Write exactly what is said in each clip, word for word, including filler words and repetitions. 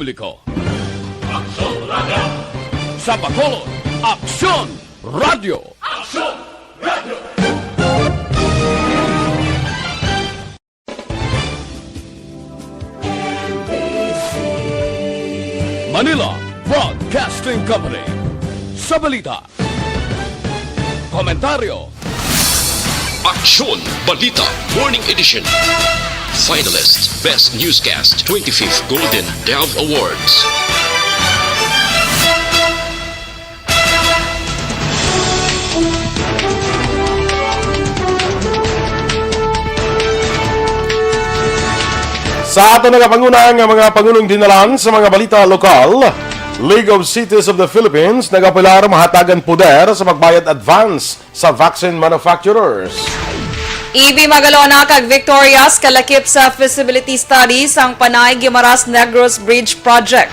publiko. Aksyon Radio! Sa Bacolod, Aksyon Radio! Aksyon Radio! Manila Broadcasting Company. Sa balita, komentaryo, Aksyon Balita Morning Edition. Finalist Best Newscast twenty-fifth Golden Dove Awards. Sa aton nagapanguna nga mga pangulong dinalan sa mga balita lokal, League of Cities of the Philippines nagapilar mahatagan poder sa pagbayad advance sa vaccine manufacturers. E B Magalona kag Victorias kalakip sa feasibility study sang Panay Guimaras Negros Bridge Project.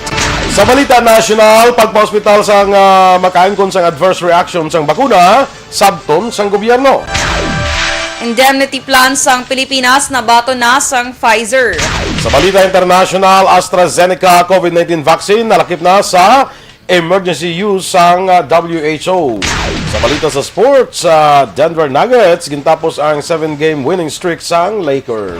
Sa balita nasyonal, pagpahospital sang, ah, makaangkon sang adverse reaction sang bakuna, sabton sang gobyerno. Indemnity plan sang Pilipinas nabaton na sang Pfizer. Sa balita internasyonal, AstraZeneca COVID nineteen vaccine nalakip na sa emergency use sang, ah, W H O. Sa balita sa sports, sa Denver Nuggets gintapos ang seven-game winning streak sang Lakers.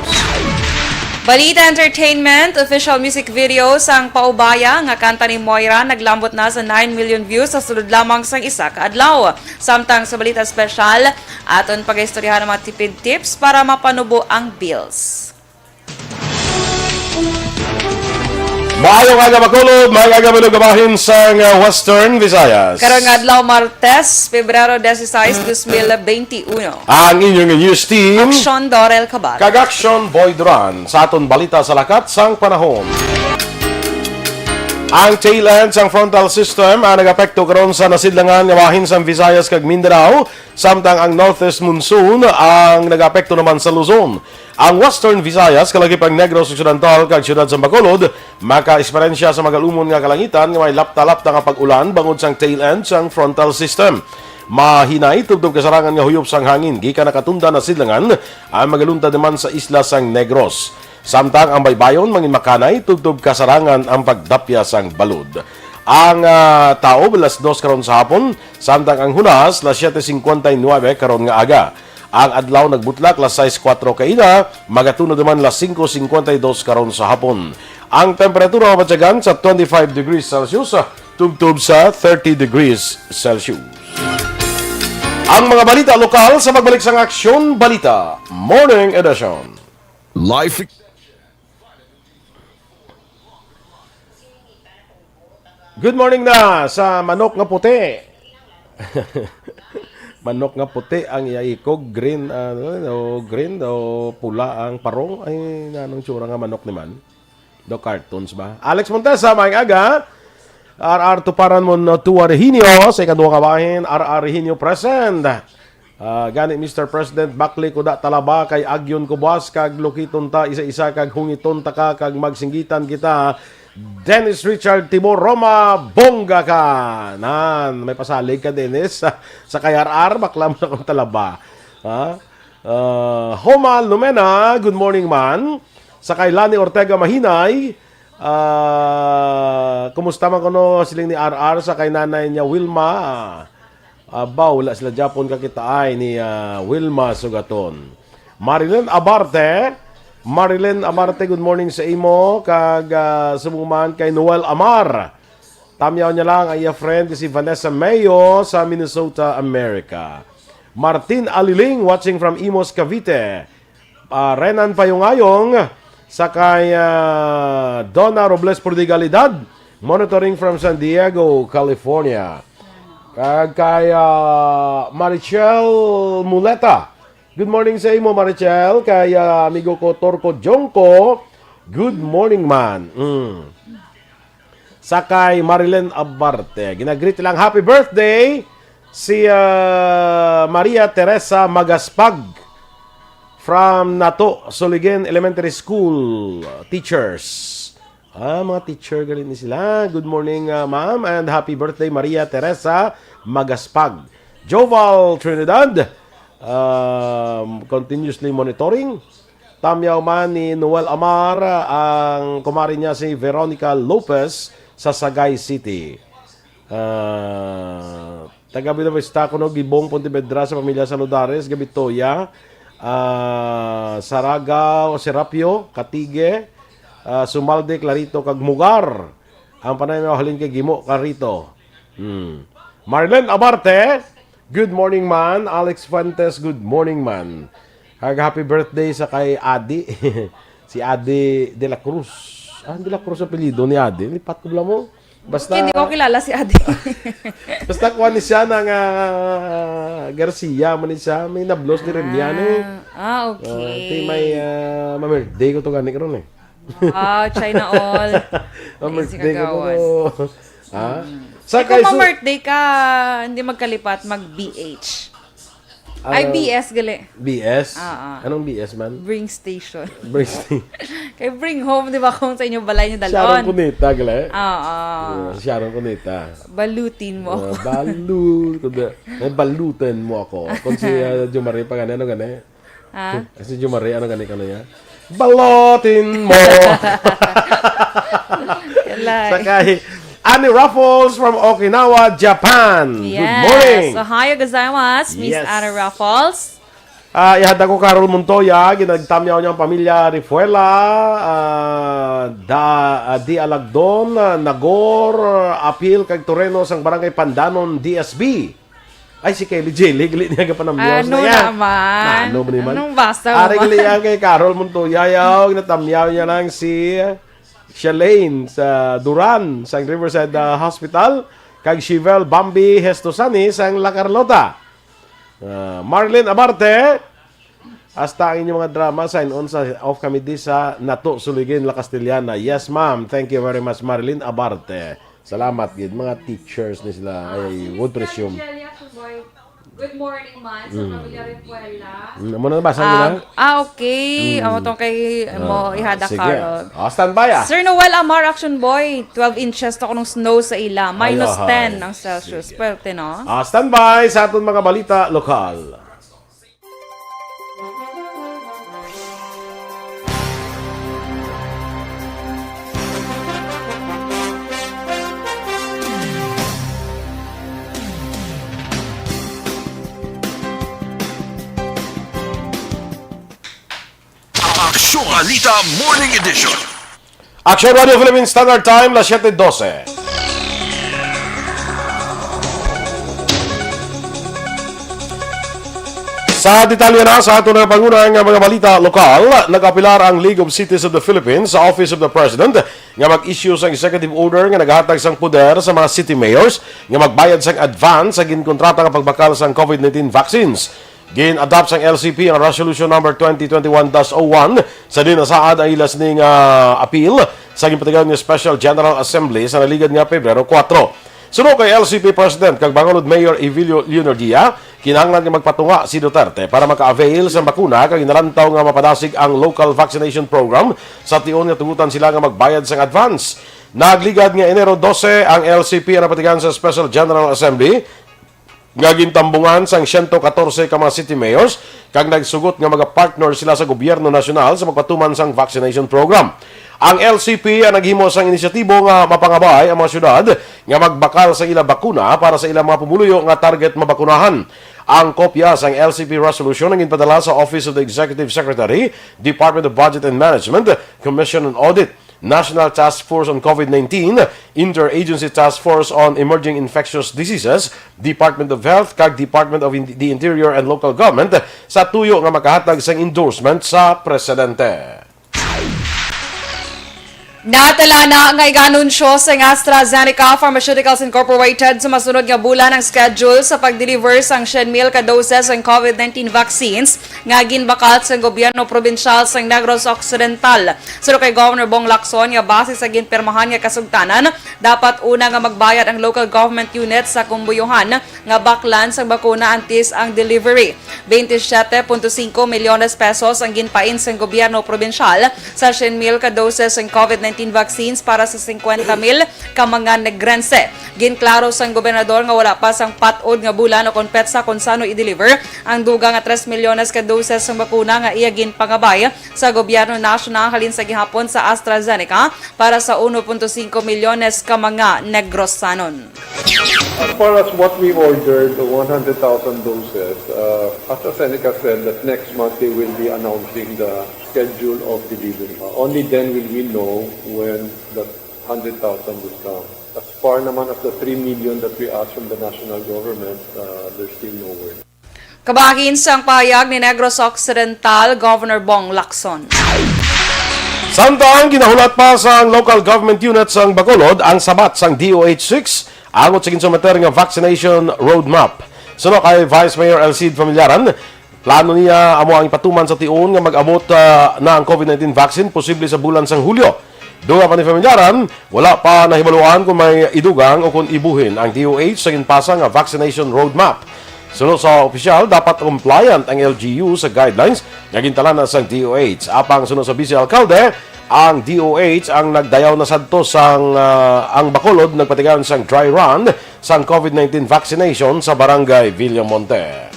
Balita entertainment, official music video sang Paubaya nga kanta ni Moira naglambot na sa nine million views sa sulod lamang sang isa ka adlaw. Samtang sa balita espesyal, aton pagaistoryahan ang mga tipid tips para mapanubo ang bills. Maayong aga, Bacolod. Maayong aga, mga kabahin sang, uh, Western Visayas. Karong adlaw, Martes, Pebrero dieciséis, dos mil veintiuno. Ang inyong news team, Aksyon Dorel Cabar kag Aksyon Boy Duran, sa aton balita sa lakat sang panahon. Ang tail end sang frontal system ang nag-apekto karon sa nasidlangan nga bahin sang Visayas kag Mindanao, samtang ang northeast monsoon ang nag-apekto naman sa Luzon. Ang Western Visayas, kalakip ang Negros Occidental kag siyudad sa Bacolod, makaesperyensya sa magalumon nga kalangitan nga may lapta-lapta nga pag-ulan bangod sang tail end sang frontal system. Mahinay tubtob kasarangan nga huyop sang hangin gikan nakatundan na sidlangan ang magaluntad naman sa isla sang Negros. Samtang ang baybayon mangin makanay tubtob kasarangan ang pagdapya sang balod. Ang, ah, taob alas dos karon sa hapon, samtang ang hunas alas siete cincuenta y nueve karon nga aga. Ang adlaw nagbutlak alas sais kuwatro kaina, magatunod naman alas singko singkwenta y dos karon sa hapon. Ang temperatura mabatyagan sa twenty-five degrees Celsius, ah, tubtob sa thirty degrees Celsius. Ang mga balita lokal sa pagbalik sang Aksyon Balita Morning Edition. Life. Good morning na sa manok nga puti. Manok nga puti ang iya ikog, green, ano, o green, o pula ang parong. Ay, nanong tsura nga manok ni man? Do cartoons ba? Alex Montesa, maayong aga. R R Tuparan mo no Tuwa Rehinio sa ikaduha nga bahin, R R Rehinio present. Ah, gani, Mister President, bakli ko da talaba kay agyon ko buas kag lukiton ta isa-isa kag hungiton ta ka kag magsinggitan kita. Dennis Richard Timor Roma, bongga ka. Nan, may pasalig ka, Dennis. Sa kay R R, bakla mo na kong talaba. Ha? Ah, Homa Lumena, good morning man. Sa kay Lani Ortega Mahinay, ah, kumusta man kuno siling ni R R sa kay nanay niya Wilma? Ah, Abaw, wala sila Japon kakitaay ni, ah, Wilma Sugaton. Marilyn Abarte, Marilyn Abarte, good morning sa imo. Kag, ah, subong man kay Noel Amar. Tamyaw niya lang ang iya friend si Vanessa Mayo sa Minnesota, America. Martin Aliling, watching from Imus, Cavite. Ah, Renan Payungayong, sa kay, ah, Donna Robles Pordigalidad, monitoring from San Diego, California. Kag kay, ah, Marichel Muleta. Good morning sa imo, Marichel. Kay, ah, amigo ko, Torco Jongco. Good morning, man. Mm. Sa kay Marilyn Abarte. Ginagreet lang, "Happy birthday!" Si, ah, Maria Teresa Magaspag from Nato, Suligen Elementary School, teachers. Ah, mga teacher gali ni sila. Good morning, ah, ma'am, and happy birthday, Maria Teresa Magaspag. Joval Trinidad, um, continuously monitoring. Tamyaw man ni Noel Amar ang kumari niya si Veronica Lopez sa Sagay City. Ah, taga Buena Vista kuno, Gibong, Pontevedra, sa pamilya Saludares, Gabitoya, ah, Saragao, Serapio, Katige, ah, Sumalde, Clarito, kag Mugar. Ang panay na halin kay Gimo, Clarito. Hmm. Marlene Abarte, good morning, man. Alex Fuentes, good morning, man. Kag happy birthday sa kay Adi. Si Adi de la Cruz. Ah, de la Cruz apelyido ni Adi. Lipat ko bala mo. Basta, Hindi ko kilala si Adi. Basta kuha ni siya na nga Garcia man ni siya. May nablos ni Remian eh. Ah, ah, okay. Ah, ito yung may ah, ma-birthday ko to gani karon eh. Wow, China all. Ay, si Ma-birthday ko kagawas. to. Ha? Sa Kung kay su- ma-birthday ka, hindi magkalipat, mag-B H. Ay, Ano? B S gali. B S? Ah, ah. Anong B S man? Bring station. Bring station. Kay bring home, di ba, kung sa inyo balay niyo Sharon dalon? Cuneta, gali? Ah, ah. Yeah, si Sharon Cuneta. Balutin mo. Ah, balut. Kuda. May balutan mo ako. Kung si uh, Jomari pa gani, ano gani? Ha? Kasi Jomari, ano gani ka na niya? Balutin mo! Kalay. Sa kay Annie Raffles from Okinawa, Japan. Good Yes. morning! Ohayo gozaimasu, Miss Yes. Anna Raffles. Ah, ihanda ko Carol Montoya, ginagtamyaw niya ang pamilya Rifuela, ah, da, ah, Di Alagdon, ah, Nagor, ah, Apil, kag Toreno sang Barangay Pandanon, D S B. Ay, si Kelly Jelly, gali niya gapanamyaw Ano na yan. naman? Ano ba naman? Anong basa mo Ari ba? gali yan kay Carol Montoya, yaw, ginatamyaw niya lang si Shalane sa Duran, sa Riverside ah, Hospital, kag Shivel Bambi Hestosani sa La Carlota. Ah, Marlene Abarte, hasta ang inyong mga drama, sign on sa off kami di sa Nato Suligin, La Castellana. Yes, ma'am. Thank you very much, Marlene Abarte. Salamat gid, mga teachers ni sila. Ah, I si would Miss presume. Kelly Jelly, Action Boy. Good morning, man. Sa Mm. pamilya Repuela. Mm, amo na nabasa mo na? Um, ah, okay. Mm. Amo tong kay Ah, mo ihada sige. Carol. Ah, standby, ah. Sir Noel Amar, Action Boy, twelve inches to kunong snow sa ila. Minus Ay, ten ay. ang Celsius. Sige. Pwerte, no? Ah, standby sa aton mga balita lokal. Aksyon Balita Morning Edition. Action Radio Philippines Standard Time, las siete doce. Sa detalye na sa ato nga panguna nga mga balita lokal, nag-apilar ang League of Cities of the Philippines sa Office of the President nga mag-issue sang executive order nga naghatag sang poder sa mga city mayors nga magbayad sang advance sa ginkontrata nga pagbakal sang COVID nineteen vaccines. Gin-adopt sang L C P ang Resolution Number twenty twenty-one dash oh one sa dinasaad ang ila sini nga apil sa ginpatigayon nga Special General Assembly sa naligad nga Pebrero kuwatro. Suno kay L C P President kag Bacolod Mayor Evilio Leonardia, kinahanglan nga magpatunga si Duterte para maka-avail sa bakuna kag ginalantaw nga mapadasig ang local vaccination program sa tion nga tugutan sila nga magbayad sang advance. Nagligad nga Enero dose ang L C P ang napatigayon sa Special General Assembly nga gintambungan sang siyento katorse ka mga city mayors kag nagsugot nga magapartner sila sa gobyerno nasyonal sa pagpatuman sang vaccination program. Ang L C P ang naghimo sang inisyatibo nga mapangabay ang mga syudad nga magbakal sa ila bakuna para sa ilang mga pumuluyo nga target mabakunahan. Ang kopya sang L C P resolution ang ginpadala sa Office of the Executive Secretary, Department of Budget and Management, Commission on Audit, National Task Force on COVID nineteen, Interagency Task Force on Emerging Infectious Diseases, Department of Health, kag Department of In- the Interior and Local Government sa tuyo nga makahatag sang endorsement sa presidente. Natala na nga ig-anunsyo sang AstraZeneca Pharmaceuticals Incorporated sa masunod nga bulan ang schedule sa pag-deliver sang syen mil ka doses sang COVID nineteen vaccines nga ginbakal sang gobyerno probinsyal sang Negros Occidental. Suno kay Governor Bong Lacson nga base sa ginpirmahan nga kasugtanan, dapat una nga magbayad ang local government unit sa kumbuyohan nga baklan sang bakuna antes ang delivery. Twenty-seven point five milyones pesos ang ginpain sang gobyerno probinsyal sa syen mil ka doses sang COVID nineteen vaccines para sa singkwenta mil ka mga Negrense. Ginklaro sang gobernador nga wala pa sang pat-od nga bulan o kon petsa kon sano i-deliver ang dugang nga tres milyones ka doses sang bakuna nga iya ginpangabay sa gobyerno nasyonal halin sa gihapon sa AstraZeneca para sa uno punto singko milyones ka mga Negrosanon. As far as what we ordered, the one hundred thousand doses, uh, AstraZeneca said that next month they will be announcing the schedule of delivery. Uh, only then will we know when the one hundred thousand will come. As far naman as the three million that we asked from the national government, uh, there's still no word. Kabahin sang pahayag ni Negros Occidental Governor Bong Lacson. Samtang ginahulat pa sang local government unit sang Bacolod ang sabat sang D O H six angot sa ginsumiter nga vaccination roadmap. Suno kay Vice Mayor Elcid Familiaran, plano niya amo ang ipatuman sa tion nga mag-abot ah, na ang COVID nineteen vaccine posible sa bulan sang Hulyo. Dugang pa ni Familiaran, wala pa nahibaluan kung may idugang o kung ibuhin ang D O H sa ginpasa nga vaccination roadmap. Suno sa opisyal, dapat compliant ang L G U sa guidelines nga gintalana sang D O H. Apang suno sa Vice Alcalde, ang D O H ang nagdayaw na sadto sang ah, ang Bacolod nagpatigayon sang dry run sang COVID nineteen vaccination sa Barangay Villamonte.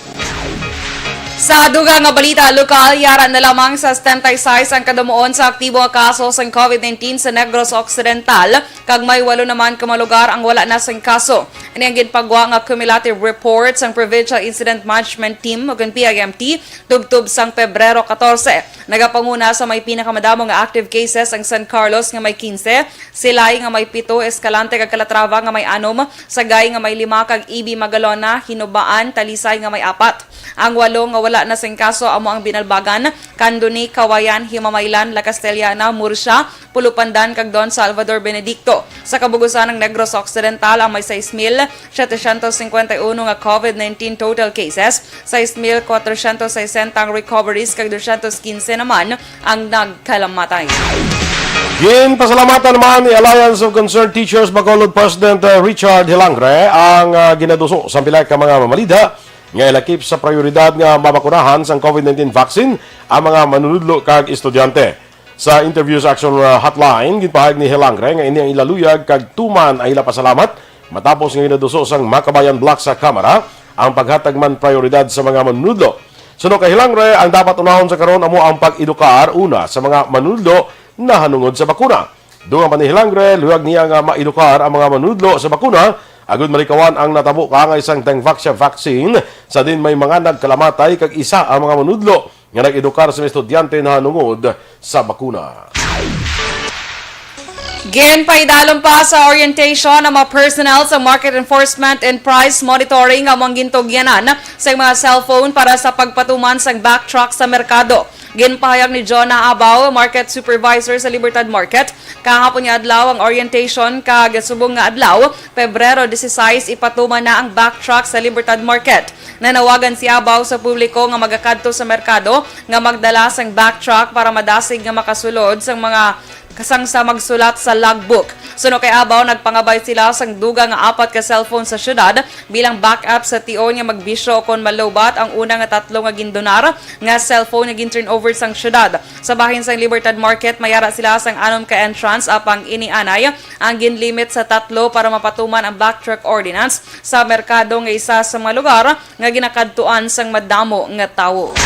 Sa dugang nga balita lokal, yara na lamang sa setenta y seis ang kadamuon sa aktibo nga kaso sang COVID nineteen sa Negros Occidental, kag may walo naman ka mga lugar ang wala na sing kaso. Ini ang ginpagwa nga cumulative report sang Provincial Incident Management Team o P I M T tubtob sang Pebrero katorse. Nagapanguna sa may pinakamadamo nga active cases ang San Carlos nga may kinse, Silay nga may pito, Escalante kag Calatrava nga may anom, Sagay nga may lima, kag Ibi Magalona, Hinubaan, Talisay nga may apat. Ang walo nga wala na sing kaso amo ang Binalbagan, Candoni, Kawayan, Himamaylan, La Castellana, Murcia, Pulupandan, kag Don Salvador Benedicto. Sa kabugusan, ang Negros Occidental ang may sais mil setecientos cincuenta y uno nga COVID nineteen total cases, sais mil cuatrocientos sesenta ang recoveries, kag doscientos quince naman ang nagkalamatay. Ginpasalamatan naman ni Alliance of Concerned Teachers Bacolod President uh, Richard Hilangre ang uh, ginaduso sa pila ka mga mamalida nga ilakip sa prioridad nga mabakunahan sang COVID nineteen vaccine ang mga manunudlo kag estudyante. Sa interview sa Action uh, Hotline, ginpahayag ni Hilangre nga ini ang ila luyag kag tuman ang ila pasalamat matapos nga ginaduso sang Makabayan Bloc sa Kamara ang paghatag man prioridad sa mga manunudlo. Suno kay Hilangre, ang dapat unahon sa karon amo ang pag-edukar una sa mga manunudlo nahanungod sa bakuna. Dungan pa ni Hilangre, luyag niya nga maedukar ang mga manunudlo sa bakuna agud malikawan ang natabo kaangay sang Dengvaxia vaccine sa din may mga nagkalamatay kag isa ang mga manunudlo nga nag-edukar sa mga estudyante nahanungod sa bakuna. Ginpaidalom pa sa orientation ang mga personnel sa Market Enforcement and Price Monitoring nga among gintugyanan sa mga cellphone para sa pagpatuman sang backtrack sa merkado. Ginpahayag ni Jonah Abaw, Market Supervisor sa Libertad Market, kahapon nga adlaw ang orientation kag subong nga adlaw, Pebrero dieciséis, ipatuman na ang backtrack sa Libertad Market. Nanawagan si Abaw sa publiko nga magakadto sa merkado nga magdala sang backtrack para madasig nga makasulod sang mga kasang sa magsulat sa logbook. Suno kay Abaw, nagpangabay sila sang dugang nga apat ka cellphone sa syudad bilang backup sa tion nga magbisyo kon malowbat ang una nga tatlo nga gindonar nga cellphone nga gin-turnover sang syudad. Sa bahin sang Libertad Market, mayara sila sang anom ka entrance, apang ini anay ang ginlimit sa tatlo para mapatuman ang backtrack ordinance sa merkado nga isa sa mga lugar nga ginakadtuan sang madamo nga tawo.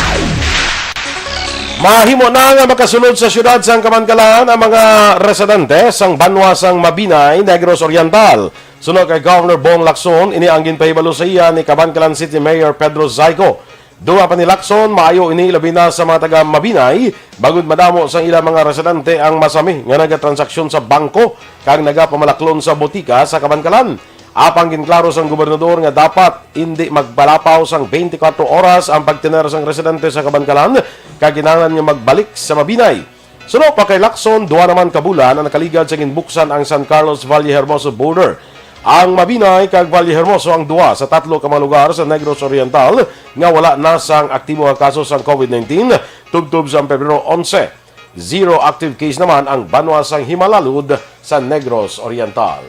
Mahimo na nga makasulod sa siyudad sang Kabankalan ang mga residente sang banwa sang Mabinay, Negros Oriental. Suno kay Governor Bong Lacson, ini ang ginpahibalo sa iya ni Kabankalan City Mayor Pedro Zayco. Dugang pa ni Lacson, maayo ini labi na sa mga taga Mabinay, bangod madamo sang ila mga residente ang masami nga nagatransaksyon sa bangko kag nagapamalaklon sa botika sa Kabankalan. Apang ginklaro sang gobernador nga dapat indi magpalapaw sang twenty-four oras ang pagtener sang residente sa Kabankalan kag kinahanglan nga magbalik sa Mabinay. Suno pa kay Lacson, duha naman ka bulan ang nakaligad sa ginbuksan ang San Carlos Valle Hermoso border. Ang Mabinay kag Valle Hermoso ang duha sa tatlo ka mga lugar sa Negros Oriental nga wala na sang aktibo nga kaso sang COVID nineteen tubtob sa Pebrero onse. Zero active case naman ang banwa sang Himalalud sa Negros Oriental.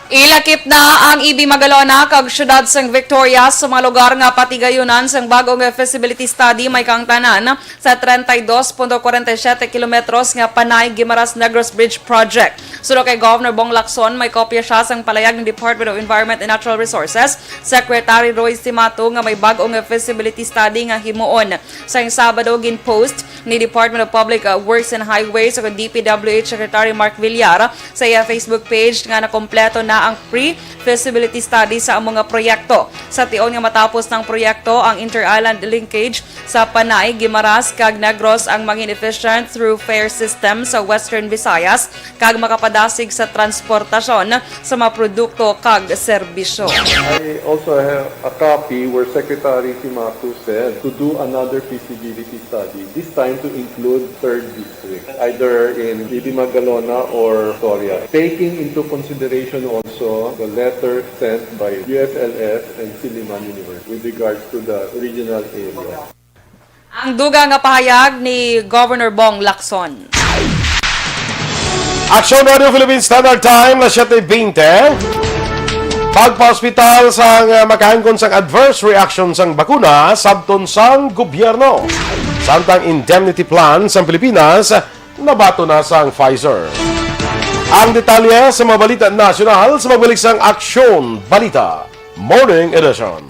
Ilakip na ang Ibi Magalona kag siyudad sang Victoria sa mga lugar nga patigayunan sang bag-ong feasibility study. May kaangtanan sa treinta y dos punto kwarenta y siete kilometros nga Panay Guimaras Negros Bridge Project. Suno kay Governor Bong Lacson, may kopya sia sang palayag ni Department of Environment and Natural Resources Secretary Roy Simato nga may bag-ong feasibility study nga himuon. Sang Sabado, gin-post ni Department of Public, uh, Works and Highways o D P W H Secretary Mark Villar sa iya Facebook page nga nakompleto na ang pre-feasibility study sa amo nga proyekto. Sa tion nga matapos ng proyekto, ang inter-island linkage sa Panay, Guimaras, kag Negros ang mangin efficient through fare system sa Western Visayas kag makapadasig sa transportasyon sa mga produkto kag serbisyo. I also have a copy where Secretary Simato said to do another feasibility study, this time to include third district, either in Ibi Magalona or Soria, taking into consideration also the letter sent by U S L S and Siliman University with regards to the regional area. Ang dugang nga pahayag ni Governor Bong Lacson. Aksyon Radio Philippine Standard Time, las siete veinte. Pagpa-hospital sang, uh, makaangkon sang adverse reaction sang bakuna sabton sang gobyerno. Samtang indemnity plan sang Pilipinas nabaton na sang Pfizer. Ang detalye sa mga balita nasyonal sa pagbalik sang Aksyon Balita Morning Edition.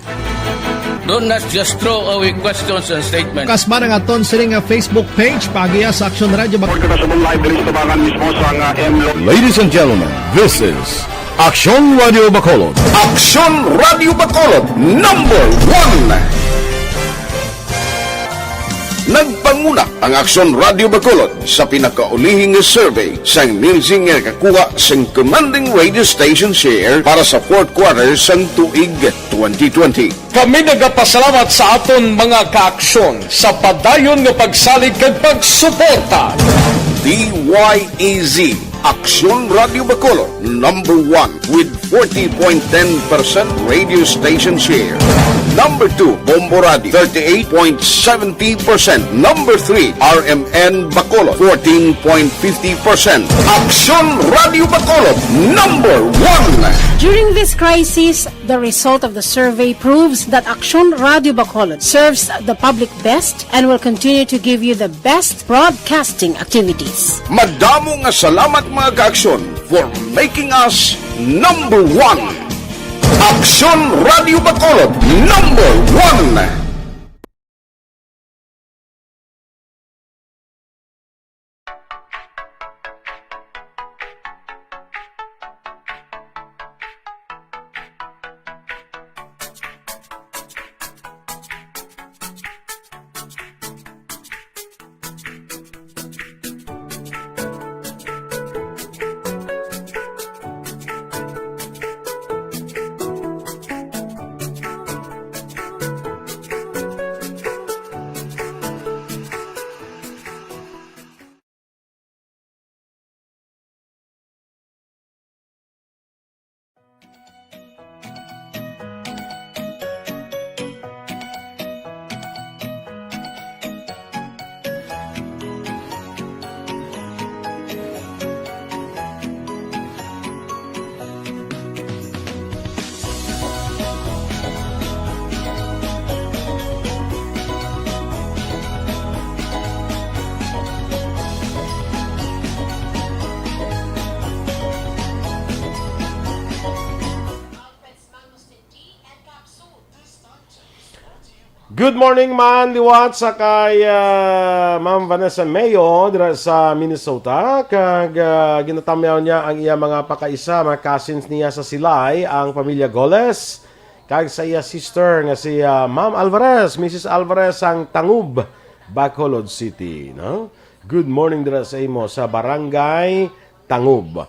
Do not just throw away questions and statements. Kasma nga aton sini nga Facebook page, paagiha sa Aksyon Radio Bacolod. Order na sa live diri sa tubangan mismo sa nga M Lo- Ladies and gentlemen, this is Aksyon Radio Bacolod. Aksyon Radio Bacolod, number one. Nagpanguna ang Aksyon Radio Bacolod sa pinakaulihing nga survey sang Nielsen nga nakakuha sing commanding radio station share para sa fourth quarter sang tuig twenty twenty. Kami nagapasalamat sa aton mga kaaksyon sa padayon nga pagsalig kag pagsuporta. D Y E Z, Aksyon Radio Bacolod, number one with forty point ten percent radio station share. Number two, Bombo Radio, thirty-eight point seventy percent. Number three, R M N Bacolod, fourteen point fifty percent. Aksyon Radio Bacolod, number one. During this crisis, the result of the survey proves that Aksyon Radio Bacolod serves the public best and will continue to give you the best broadcasting activities. Madamo nga salamat, mga kaaksyon, for making us number one. Aksyon Radio Bacolod, number one. Good morning man liwat sa kay, ah, Ma'am Vanessa Mayo dira sa Minnesota, kag, ah, ginatamyaw niya ang iya mga pakaisa, mga cousins niya sa Silay, ang pamilya Goles, kag sa iya sister nga si, ah, Ma'am Alvarez, Missus Alvarez sang Tangub, Bacolod City, no? Good morning dira sa imo sa Barangay Tangub.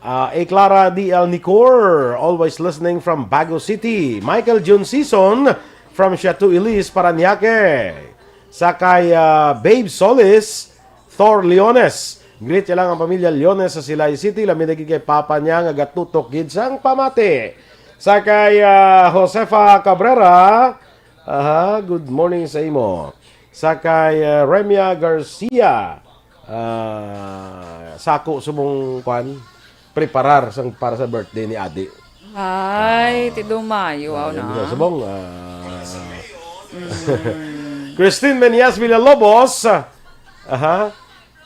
Ah, A Clara D L Nicor, always listening from Bago City. Michael Jun Sison from Chateau Elise, Parañaque. Sa kay, ah, Babe Solis, Thor Leones. Greet niya lang ang pamilya Leones sa Silay City. Labi na gid kay papa niya nga gatutok gid sang pamati. Sa kay, ah, Josefa Cabrera, aha, good morning sa imo. Sa kay, ah, Remia Garcia, ah, sako subong kwan, preparar sang, para sa birthday ni Adi. Ay, ti dumayo, aw na. Subong, ah. Christine Menias Villalobos. Aha.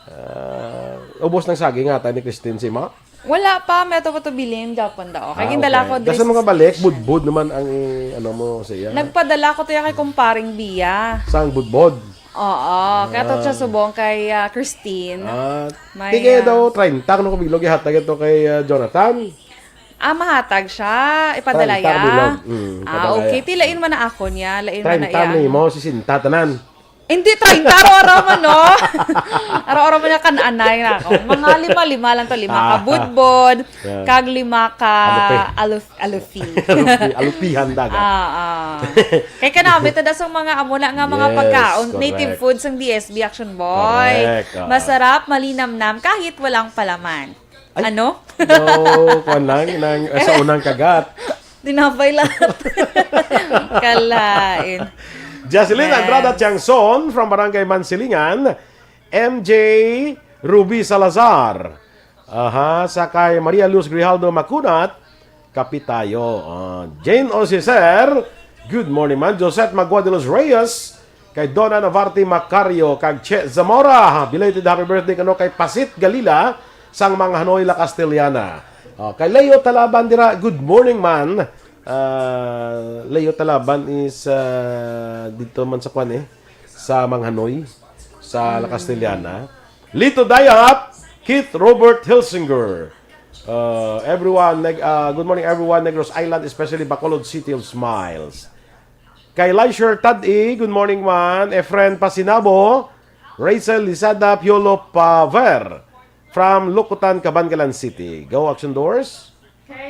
Ah, ubos ng saging ata ni Christine Sima? Wala pa, may ato pa to bilin, gapon daw. Kaya Ah, gindala okay. ko diri Dasa sa mga balik, budbod naman ang, eh, ano mo sa iya. Nagpadala ko to ya kay kumparing Bia. Sang budbod? Oo, kaya to siya Ah. subong kay, ah, Christine. Ah, May, di kaya ah, daw treinta, ano ko bilog, ihatag ito kay, ah, Jonathan. Ah, mahatag siya. Ipadala Treinta ya? bilog. Mm, Ah, ipadala okay. ya. Ti lain man na ako niya. Lain man na Treinta iya. ni mo, sesenta tanan. Hindi, treinta, aro-aro man, no? Aro-aro man niya kan-anay na ako. Mga lima-lima lang to. Lima ka Ah. budbod, Yeah. kag lima ka Alupi. aluf-, alufi. Alupi-, alupihan dagat. Ah, ah. Kay kanami, tada sa mga amo na nga mga Yes, pagkaon, correct. native food sang D S B Action Boy. Correct, ah. Masarap, malinamnam, kahit walang palaman. Ay, Ano? daw, kwan lang, nang, eh, sa unang kagat. Tinapay lahat. Kalain. Jocelyn Yes. Andrada Tiangson from Barangay Mansilingan, M J Ruby Salazar. Aha, sa kay Maria Luz Grijaldo Macunat, Kapitayo. Ah, Jane Osiser, good morning man. Josette Magua de los Reyes, kay Donna Navarte Macario, kag Che Zamora. Belated happy birthday kano kay Pasit Galila sang Manghanoi, La Castellana. Oh, kay Leo Talaban dira, good morning man. Ah, Leo Talaban is, ah, dito man sa kwan eh, sa Manghanoi, sa La Castellana. Lito Dayap, Keith Robert Hilsinger. Uh, everyone, neg- uh, good morning everyone, Negros Island, especially Bacolod, City of Smiles. Kay Lysher Tad-i, good morning man. Efren Pasinabo, Rachel Lizada Piolo Paver from Lukutan, Kabangalan City. Go, Action Doors.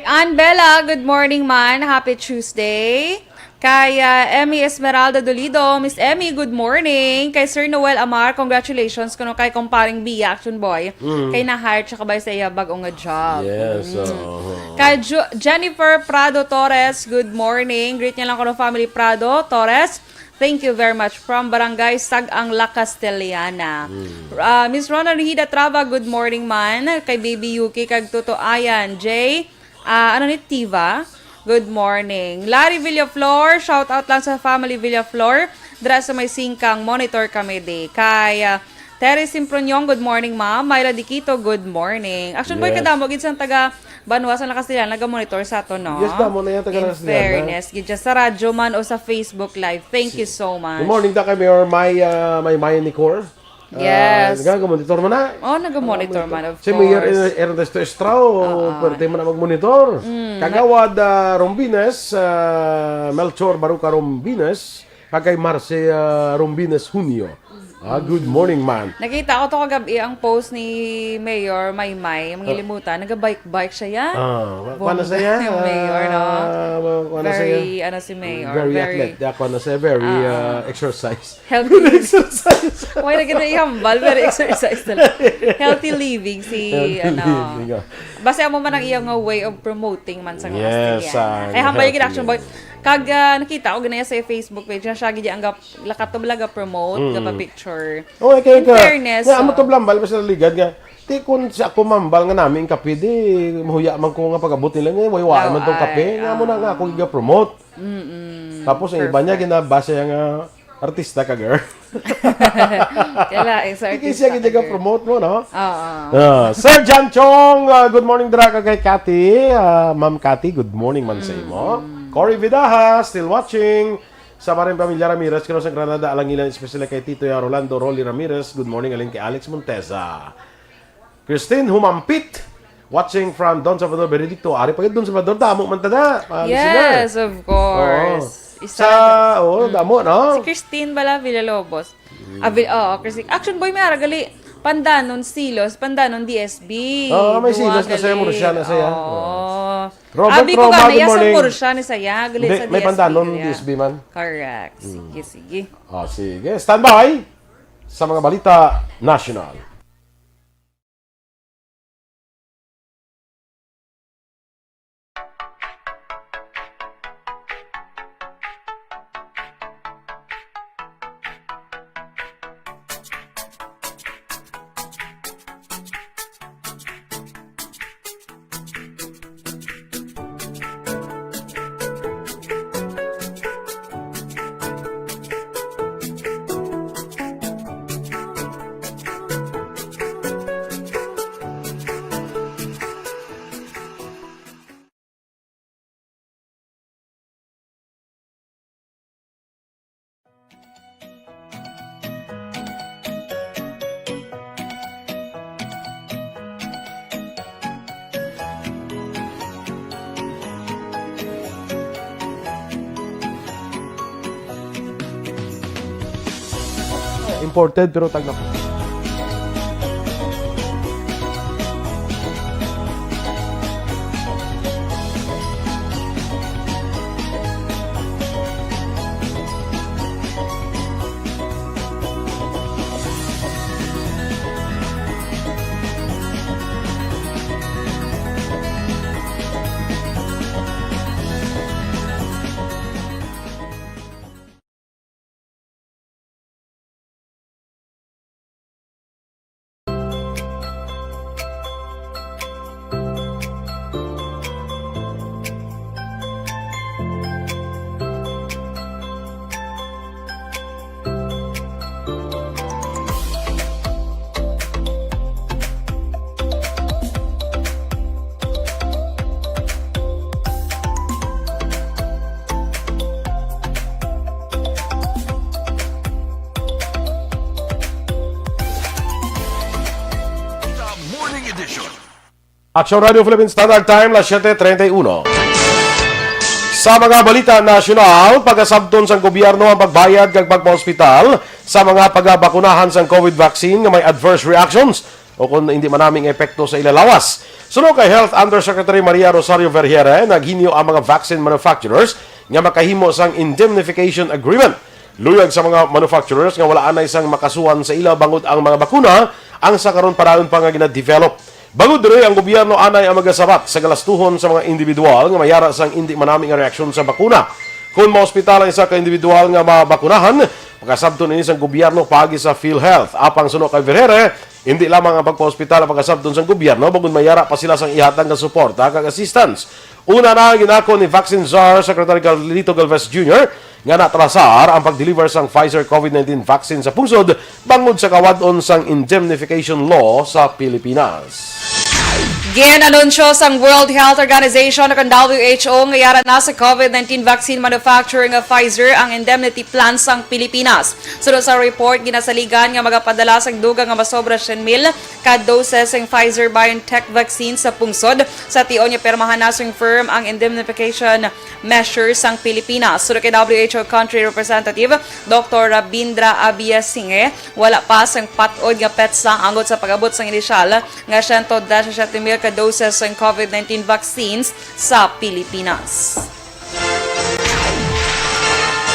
Ann Bella, good morning man. Happy Tuesday. Kay, ah, Emmy Esmeralda Dolido, Miss Emmy, good morning. Kay Sir Noel Amar, congratulations kuno kay kumparing Bia, Action Boy. Mm. Kay na-hire siya kabay sa iya bag-o nga job. Yes, Mm. oo. Kay Jo- Jennifer Prado Torres, good morning. Greet niya lang kuno family Prado Torres. Thank you very much. From Barangay Sag-ang, La Castellana. Mm. Ah, Miss Rona Rihida Traba, good morning man. Kay Baby Yuki, kag Toto Ayan, J. Ah, ano ni Tiva? Good morning. Larry Villaflor, shout out lang sa family Villaflor. Dira sa may singkang, monitor kami di. Kay, ah, Terry Simpronion, good morning, ma'am. Myla Diquito, good morning. Action Boy, Yes. kadamo gid sang taga Banwa sa La Castellana, naga-monitor sa ato, no? Yes, damo na yan, taga In La Castellana. fairness, gid siya sa radyo man o sa Facebook Live. Thank you so much. Good morning, ta kay Mayor May, ah, May May Nicor. Yes. Ah, naga-monitor man na. Oh, naga-monitor man, of Si Mayor course. Er-, Ernesto Estrao, Oo. pwerte man na mag-monitor. Mm. Kagawad, ah, Rombines, ah, Melchor Baruca Rombines, kag kay Marcia Rombines Junio. Ah, good morning, man. Nakita ko to kagabi ang post ni Mayor Maymay, ang Ah. ilimutan. Naga-bike-bike siya, ya? Ah, wa-, Bongga kuwan na siya? yung mayor, no? Ah, wa-, kuwan na siya? Very, ano, si Mayor, Very very athletic. Yeah, kuwan na siya. Very, Ah. ah, exercise. Healthy Very living. exercise. Why na kita ihambal? Very exercise talaga. Healthy living si, Healthy ano. living, ah. Basta amo man ang iyang, uh, way of promoting man sa mga Yes, Australiana. ang Kaya hambal yung healthy action boy. living. Kag, ah, nakita ko ganaya sa Facebook page na siya, gid ang gap-, lakat to bala ga-promote, Mm. gapa-picture. Oh, eh, kaya In ka, fairness, nga, amo oh. to blambal, basta ligad nga. Ti kun sa ako mambal nga nami ang kape, di mahuya man ko nga pag-abot nila nga, way wala man tong Law-, kape. ay, Nga mo na nga ah. ako giga-promote. Mm-mm. Tapos ang iba niya, Perfect. ginabasa niya nga artista ka, girl. Kaya, eh, sa Hindi artista siya ka, gid girl. promote mo, no? Oo. Ah, Sir John Chong, ah, good morning, dira ka kay Cathy. Ah, Ma'am Cathy, good morning man sa imo. Mm. Cory Vidaja, still watching. Sa Barin Pamilya Ramirez, kano sa Granada, Alangilan, especially kay Tito ya Rolando Rolly Ramirez. Good morning, alin kay Alex Monteza. Christine Humampit, watching from Don Salvador Benedicto. Ari pa gid Don Salvador, damo man tada, ah, listener. Yes, of course. Oo. Isa Sa, na to. oo, Mm. damo, no? Si Christine bala, Villalobos. Mm. Ah, Vil-, oo, Christine. Action Boy, may ara gali, Pandanon Silos, Pandanon D S B. Oo, may Duha Silos na siya, gali. Murcia na siya. Oo. Oo. Robert Abi ko Roma, ka, good naya sa morning. Murcia ni saya, gali Hindi, sa may D S B Pandanon area. D S B man. Correct. Mm. Sige, sige. Oh, sige. Standby sa mga balita national. Imported pero tagna po. The Morning Edition. Action Radio Philippine Standard Time, las siete treinta y uno. Sa mga balita nasyonal, pagasabton sang gobyerno ang pagbayad kag pagpahospital sa mga pagabakunahan sang COVID vaccine nga may adverse reactions o kon hindi manami nga epekto sa ila lawas. Suno kay Health Undersecretary Maria Rosario Vergeire, naghinyo ang mga vaccine manufacturers nga makahimo sang indemnification agreement. Luyag sa mga manufacturers nga wala anay sang makasuhan sa ila bangod ang mga bakuna ang sa karon pa dayon pa nga gina-develop. Bangod diri, ang gobyerno anay ang magasabat sa galastuhon sa mga individual nga mayara sang indi manami nga reaksyon sa bakuna. Kon maospital ang isa ka individual nga mabakunahan, pakasabton ini sang gobyerno paagi sa PhilHealth. Apang suno kay Vergeire, hindi lamang ang pagpaospital ang pakasabton sang gobyerno, bangod mayara pa sila sang ihatag nga suporta kag assistance. Una na, ginako ni Vaccine Czar Secretary Carlito Galvez Junior nga natrasar ang pag-deliver sang Pfizer COVID nineteen vaccine sa pungsod bangod sa kawad-on sang indemnification law sa Pilipinas. Gin-anunsyo sang World Health Organization o kang W H O nga yara na sa COVID nineteen vaccine manufacturer nga Pfizer ang indemnity plan sang Pilipinas. Suno sa report, ginasaligan nga magapadala sang dugang nga masobra siyam mil ka doses sang Pfizer-BioNTech vaccine sa pungsod sa tion nga pirmahan na sang firm ang indemnification measures sang Pilipinas. Suno kay W H O Country Representative Doktor Rabindra Abiyasinge, wala pa sang pat-od nga petsa angot sa pag-abot sang inisyal nga siyento disisiete mil ka doses sang COVID nineteen vaccines sa Pilipinas.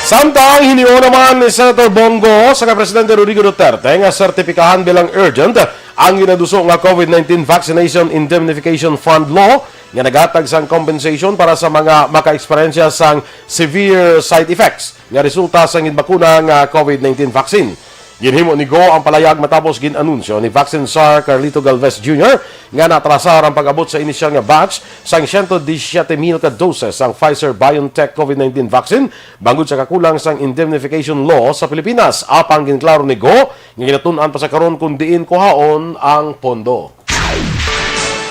Samtang hinio naman ni Senator Bong Go sa kay Presidente Rodrigo Duterte nga sertipikahan bilang urgent ang ginaduso nga COVID nineteen Vaccination Indemnification Fund Law nga naghatag sang compensation para sa mga makaeksperyensya sang severe side effects nga resulta sang ginbakuna nga COVID nineteen vaccine. Ginhimo ni Go ang palayag matapos gin-anunsyo ni Vaccine Czar Carlito Galvez Junior nga natrasar ang pag-abot sa inisyal nga batch sang siyento disisiete mil ka doses sang Pfizer-BioNTech COVID nineteen vaccine bangod sa kakulang sang indemnification law sa Pilipinas. Apang ginklaro ni Go nga ginatun-an pa sa karon kon diin kuhaon ang pondo.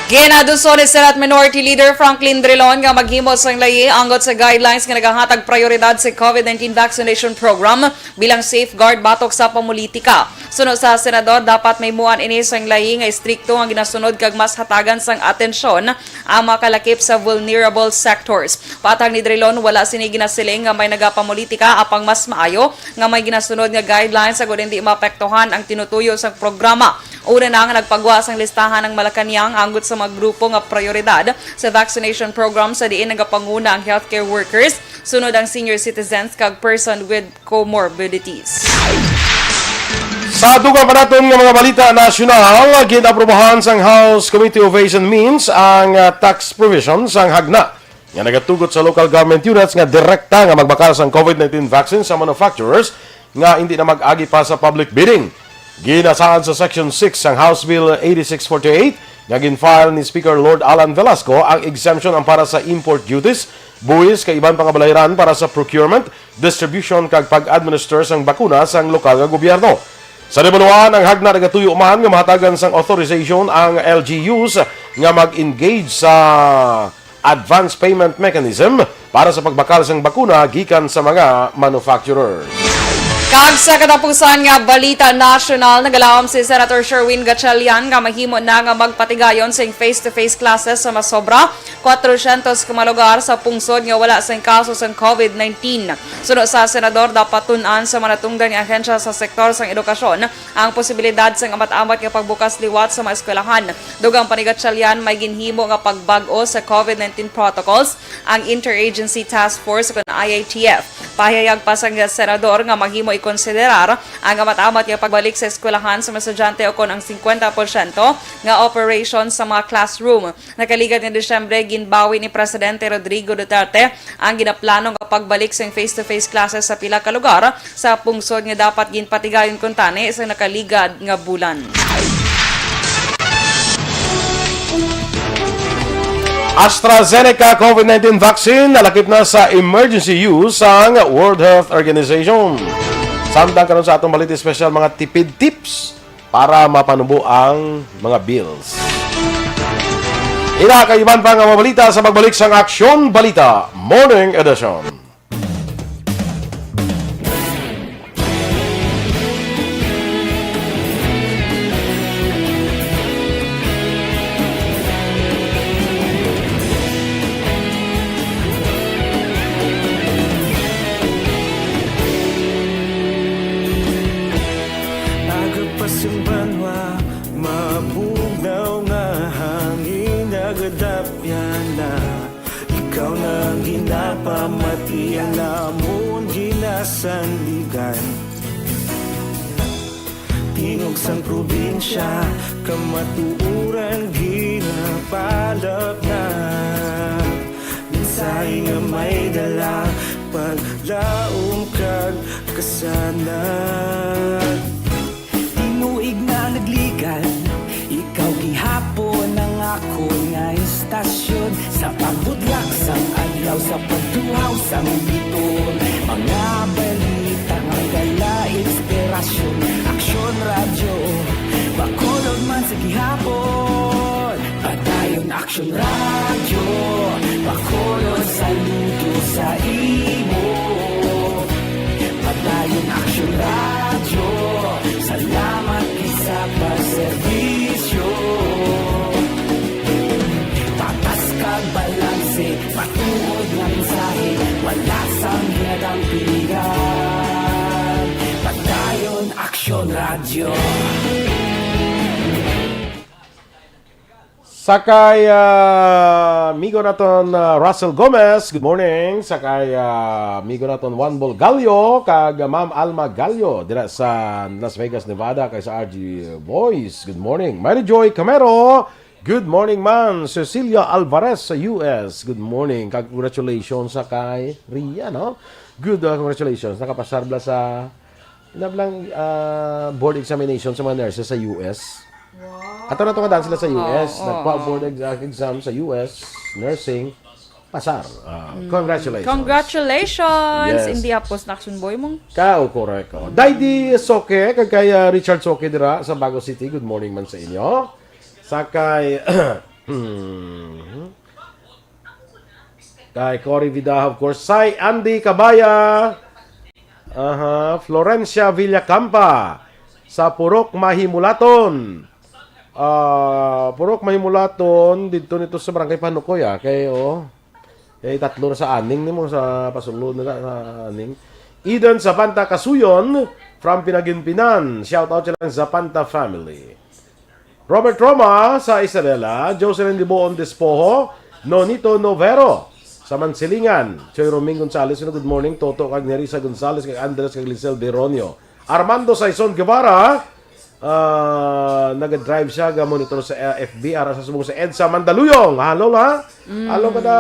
Ginaduso ni Senate Minority Leader Franklin Drilon nga maghimo sang layi angot sa guidelines nga nagahatag prioridad sa COVID nineteen vaccination program bilang safeguard batok sa pamulitika. Suno sa senador, dapat mahimuan ini sang layi nga istrikto nga ginasunod kag mas hatagan sang atensyon ang mga kalakip sa vulnerable sectors. Patang ni Drilon, wala sini ginasiling nga may nagapamulitika, apang mas maayo nga may ginasunod nga guidelines agud hindi maapektuhan ang tinutuyo sang programa. Una na nga nagpagwa sang listahan ang Malacañang angot sa mga grupo nga prioridad sa vaccination program, sa diin nagapanguna ang healthcare workers, sunod ang senior citizens kag person with comorbidities. Sa dugang pa naton nga mga balita nasyonal, gin-aprubahan sang House Committee on Ways and Means ang, ah, tax provision sang hagna nga nagatugot sa local government units nga direkta nga magbakal sang COVID nineteen vaccine sa manufacturers nga hindi na mag-agi pa sa public bidding. Ginasaad sa Section six sang House Bill eighty-six forty-eight nga gin-file ni Speaker Lord Alan Velasco ang exemption ang para sa import duties, buhis kag iban pa nga balayran para sa procurement, distribution kag pag-administer sang bakuna sang lokal nga gobyerno. Sa nahibaluan, ang hagna nagatuyo man nga mahatagan sang authorization ang L G Us nga mag-engage sa advance payment mechanism para sa pagbakal sang bakuna gikan sa mga manufacturer. Kag sa katapusan nga balita nasyonal, nagalaom si Senator Sherwin Gatchalian nga mahimo na nga magpatigayon sing face-to-face classes sa masobra Patrosyentos ka mga lugar sa pungsod nga wala sing kaso sang covid nineteen. Suno sa senador, dapat tun-an sa mga natungdan nga ahensya sa sektor sang edukasyon ang posibilidad sang amat-amat nga pagbukas liwat sa mga eskwelahan. Dugang pa ni Gatchalian, may ginhimo nga pagbag-o sa covid nineteen protocols ang Interagency Task Force kon I A T F. Pahayag pa sang senador nga mahimo ikonsiderar ang amat-amat nga pagbalik sa eskwelahan sa mga estudyante ukon ang fifty percent nga operation sa mga classroom. Nakaligad nga Disyembre, ginbawi ni Presidente Rodrigo Duterte ang ginaplano nga pagbalik sang face-to-face classes sa pila ka lugar sa pungsod nga dapat ginpatigayon kuntani sa nakaligad nga bulan. AstraZeneca covid nineteen vaccine nalakip na sa emergency use sang World Health Organization. Samtang karon sa atong balita special, mga tipid tips para mapanubo ang mga bills. Ina kay iban pa nga mga balita sa pagbalik sang Aksyon Balita Morning Edition. Aga pa sing banwa, mabugnaw nga hangin nagadapyan na. Ikaw na ang ginapamati, ang amon ginasandigan. Tingog sang probinsya, kamatuoran ginapalapnag. Mensahe nga may dala, paglaom kag kasanag. Tinuig na nagligad, ikaw gihapon ang akon nga istasyon. Sa pagbudlak sang adlaw, sa pagtuhaw sang biton, mga balita nga dala inspirasyon. Aksyon Radyo, Bacolod man sa gihapon. Padayon Aksyon Radyo, Bacolod, saludo sa imo. Padayon Aksyon Radyo, salamat gid sa pagserbisyo. Patas kag balanse, matuod nga mensahe, wala sang ginadampigan. Padayon Aksyon Radyo. Sa kay, ah, amigo naton, ah, Russell Gomez, good morning. Sa kay, ah, amigo naton Juan Bolgallo kag Ma'am Alma Gallo dira sa Las Vegas, Nevada, kay sa R G Boys, good morning. Mary Joy Camero, good morning man. Cecilia Alvarez sa U S, good morning. Kag congratulations sa kay Ria, no? Good, ah, congratulations. Nakapasar bala sa, ina bala, ah, board examination sa mga nurses sa U S. Wow. Ato na to nga daan sila sa U S. Oo, Nagkuha oo. board ex-, exam sa U S, nursing, pasar. Ah, Mm. congratulations. Congratulations! Yes. Hindi hapos na action boy mong Ka, oh, correct. Oh. Daydi Soke, kag kay, ah, Richard Soke dira sa Bago City. Good morning man sa inyo. Sa kay, hmm. Kay Cory Vidaja, of course. Say Andy Cabaya. Aha, Florencia Villacampa sa Purok Mahimulaton. Ah, Purok Mahimulaton, didto nito sa Barangay Panukoy, ah. Kay, oh, kay tatlo na sa aning nimo sa pasulod na sa aning. Eden Zapanta Kasuyon from Pinaginpinan. Shout out sa Zapanta family. Robert Roma sa Isabela, Jocelyn Diboon Despojo, Nonito Novero sa Mansilingan, Choy Roming Gonzales, good morning, Toto kag Nerissa Gonzales, kag Andres kag Lisel Deronio. Armando Saison Guevara, ah, naga-drive siya, ga-monitor sa, ah, F B, ara sa subong sa EDSA Mandaluyong. Hello, ha? Mm. Hello ka da,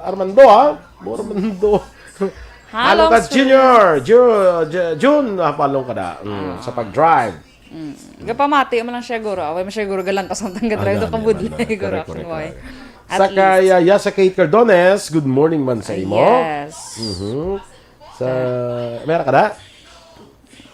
Armando, ha? Mo, Armando. Hello Hello, ka, Sir. Junior, Ju-, Ju-, June, ah, palong ka da. Mm, Ah. sa pag-drive. Mm. Gapamati man lang siya, guro. Away man siya, guro, galantas ang tangga drive Ano, to, ano, kabudlay, ano. guro, Correct, action correct, boy. correct. At Sa least. kay, ah, Yasa Kate Cardones, good morning man sa imo. Yes. Mhm. Sa, meron ka na?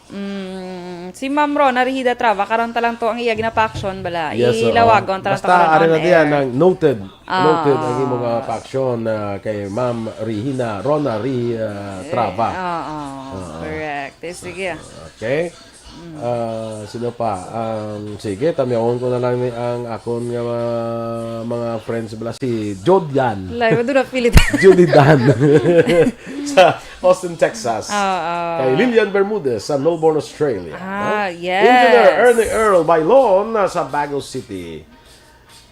Mm, si Ma'am Rona Rihida Trava, karon ta lang to ang iya ginapa-action, bala. Yes, oo. Ilawagon ta lang to Basta, karon ano on na diyan, air. ang noted. Ah. Noted ang imong, ah, pa-action, ah, kay Ma'am Rihina, Rona Ri-, ah, Eh, Trava. oo, Oo. correct. Eh, sige. Okay. Ah, sino pa? Um, sige, tamyawon ko na lang ni ang akon nga mga, mga friends bala si Jodian. Layo, doon na pilit. Judy Dan. Sa Austin, Texas. Oo. Kay Lilian Bermudez sa Melbourne, Australia. Ah, No? yes. Engineer Ernie Earl Bailon na sa Bago City.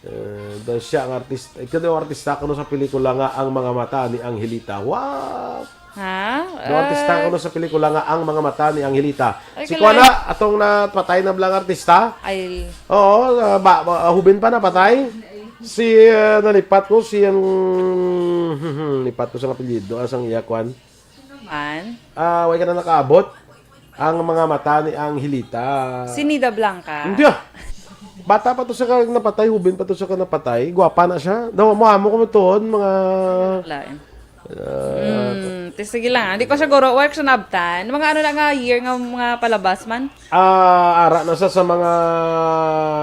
Uh, daw siya ang artista. Ikaw daw artista kuno sa pelikula nga Ang Mga Mata ni Angelita. Wow! Ha? Daw artista Ah, kuno sa pelikula nga Ang Mga Mata ni Angelita. Ay, Si kalay. Kuana, atong napatay na bala nga artista? Ay, Oo, ah, ba, ba, ah, hubin pa napatay. Si ah, nalipat ko si ang lipat ko sa apelyido, asang iya kwan. man. Ah, way ka na nakaabot. Ang Mga Mata ni Angelita. Si Nida Blanca. Hindi ah. Bata pa to sa ka napatay, hubin pa to sa ka napatay. Gwapa na siya. Daw mo amo ko matuod mga Lain. ah, Hmm, ti sige lang. Hindi ko siguro, work sa nabtan. Mga ano na nga year nga mga palabas man? Ah, ara na sa sa mga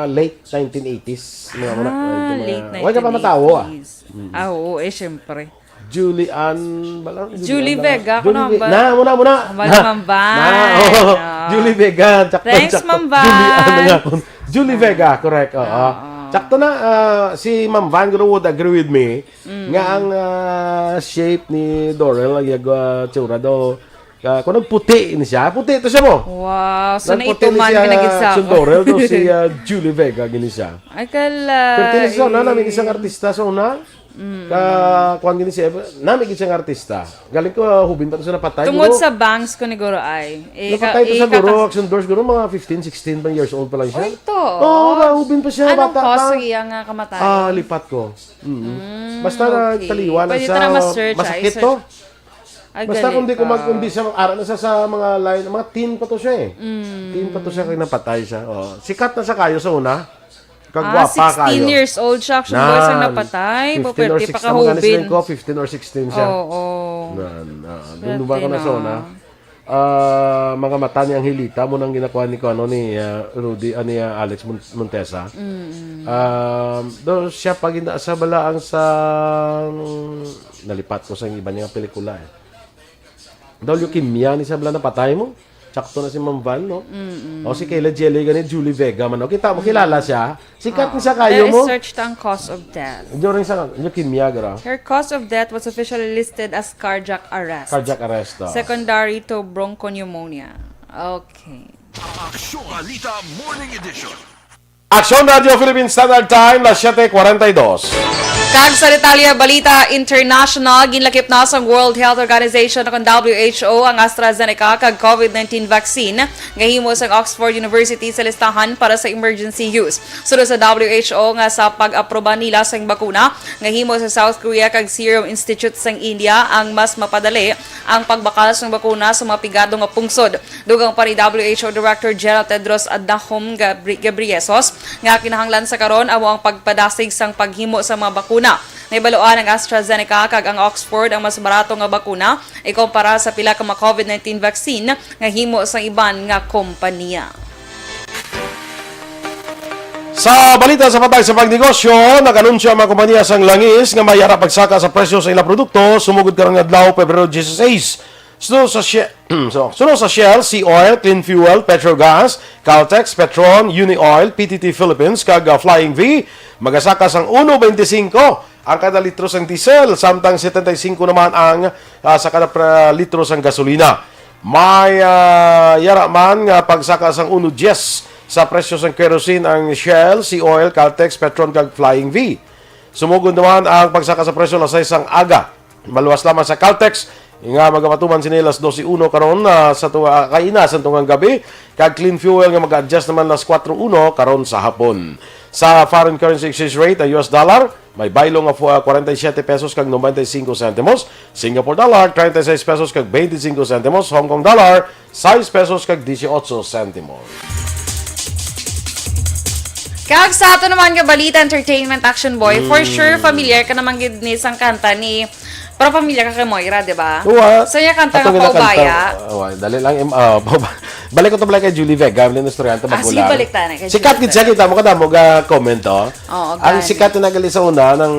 late nineteen eighties, mga mga Ah, mga- late Way ka pa matawo ah. nineteen eighties. Ah, oo, eh, syempre. Julie Ann, bala, Julie Ann, Vega, Julie kuno Ve- ba? Na, muna, muna. Ang bala, Na, Mamban. na, oh, Ah. Julie Vega, sakto, Thanks, sakto. Mamban. Julie Ann nga ako. Julie Vega, correct. Oo. Oo. Sakto na, ah, si Ma'am Van Gro would agree with me Mm. nga ang ah, shape ni Dorel ang yag ah, tsura do. Ah, kung nagputi ni siya, puti to siya mo. Wow, so Nagputi ni naituman siya, ka na gid sa Chun Dorel do si ah, Julie Vega gini siya. Ay, kala. Pero tinis na, eh. Nami isang artista sa una. Mm. Ka, kuwan gini siya, nami gid siyang artista. Galing ko, ah, hubin pa to sa napatay. Tungod Guro. Sa bangs ko ni Guro ay. Eh, Napatay to eh, sa guro, kakas- Action Doors, guro, mga fifteen, sixteen pa years old pa lang siya. Ay, to. Oo, ba, hubin pa siya, Anong bata cause pa. sa iya nga kamatay? Ah, lipat ko. Mm. Mm, Basta okay. nagtaliwa na Pwede sa ta na ma-search, ah, masakit i-search. To. Ay, Basta gali kung di ko ka. mag, kung di sa, ara na sa, sa mga line, mga teen pa to siya eh. Mm. Teen pa to siya kay napatay siya. Oh. Sikat na sa kayo sa una. Ah, Kagwapa sixteen kayo. years old siya. Action Boys ang Nan, napatay. fifteen or Puperte sixteen, pa kahubin. Ko, fifteen or sixteen siya. Oo. Nan, ah, Swerte nung ba ko na na. sa una? Ah, mga mata ni Angelita mo nang ginakuha ni ko ano ni ah, Rudy ani ah, Alex Mon- Montesa. Mm-mm. Um, do siya pag sa balaang sa nalipat ko sa iba niya pelikula eh. Daw leukemia ni siya bala napatay mo. Sakto na si Ma'am Van, no? Mm-mm. O si Kayla Jelly gani Julie Vega man. O, kita mo, kilala siya. Sikat Oo. Siya kayo There is mo. Search tang cause of death. During sa leukemia, gra. Her cause of death was officially listed as cardiac arrest. Cardiac arrest. Oh. Secondary to bronchopneumonia. Okay. Aksyon Balita Morning Edition. Aksyon Radio Philippine Standard Time, las siete cuarenta y dos. Kag sa detalye, balita international, ginlakip na sang World Health Organization o kang W H O ang AstraZeneca kag COVID nineteen vaccine nga himo sang Oxford University sa listahan para sa emergency use. Suno sa W H O nga sa pag-aproba nila sang bakuna nga himo sa South Korea kag Serum Institute sang India ang mas mapadali ang pagbakal sang bakuna sa mga pigado nga pungsod. Dugang pa ni W H O Director General Tedros Adhanom Gabri- Ghebreyesus nga kinahanglan sa karon amo ang pagpadasig sang paghimo sa mga bakuna. Nahibaluan ang AstraZeneca kag ang Oxford ang mas barato nga bakuna ikumpara sa pila ka mga COVID nineteen vaccine nga himo sa iban nga kompanya. Sa balita sa patay sa pagnegosyo, nag-anunsyo ang mga kompanya sang langis nga may ara pagsaka sa presyo sa ilang produkto sumugod karong adlaw, Pebrero dieciséis. Suno sa Shell, so, suno sa Shell, Sea Oil, Clean Fuel, Petrogas, Caltex, Petron, Uni Oil, P T T Philippines, kag ah, Flying V, magasaka sang uno veinticinco ang kada litro sang diesel, samtang setenta y cinco naman ang ah, sa kada pra- litro sang gasolina. May ah, yara man nga pagsaka sang uno diez sa presyo sang kerosene ang Shell, Sea Oil, Caltex, Petron, kag Flying V. Sumugod naman ang pagsaka sa presyo alas sais sang aga. Maluwas lamang sa Caltex nga magapatuman sini alas dose uno karon ah, sa tunga, kaina sa tungang gabi, kag Clean Fuel nga mag-adjust naman alas kuwatro uno karon sa hapon. Sa foreign currency exchange rate, ang U S dollar may baylo nga fu- ah, forty-seven pesos kag ninety-five centimos, Singapore dollar treinta y seis pesos kag twenty-five centimos, Hong Kong dollar sais pesos kag dieciocho centimos. Kag sa ato naman nga balita, entertainment, Action Boy, for sure familiar ka naman gid ni sang kanta ni, pero familiar ka kay Moira, di ba? Uwa. Sa iya kanta nga Atong ginakanta. Paubaya. Ah, uwa, dali lang. Im- ah, balik ko to pala kay Julie Vega, ang istoryahan to Ah, sige, magulang. balik ta na kay Sikat Julie gid siya, kita mo kada mo ga comment, oh. Oo, Ang gani. Sikat na gali sa una ng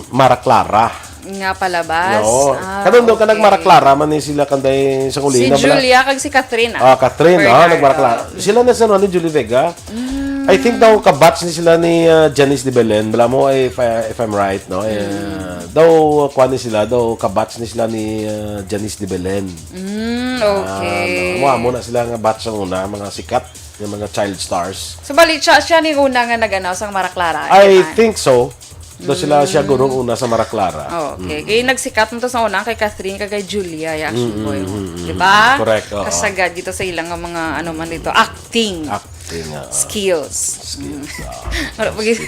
Mara Clara. Nga palabas? Oo. Ah, Kanang daw ka okay. nagmaraklara man ni sila kanday sa Si ulina bala. Julia kag si Catherine, Ah, Catherine, Very ah, hard, nagmaraklara. oh. Sila na sa ni Julie Vega. Mm. I think daw kabatch ni sila ni ah, Janice de Belen. Bala mo, if, I- if I'm right, no? Eh, Mm. daw, kuha ni sila, daw kabatch ni sila ni ah, Janice de Belen. Mm, okay. Ah, mo, mo na sila nga batch ang una, mga sikat, yung mga child stars. So, bali, siya, siya ni una nga nag-ano, sang Maraklara. I di ba? think so. Do sila siya Mm. guro una sa Maraklara. Oh, okay. Kay nagsikat mo to sa una kay Catherine kag kay Julia, ya, action Mm, boy. mm, mm, Di ba? correct, oo. Kasagad dito sa ilang mga, ano man dito, acting. Acting, oo. Skills. Skills, oo. Wala pag-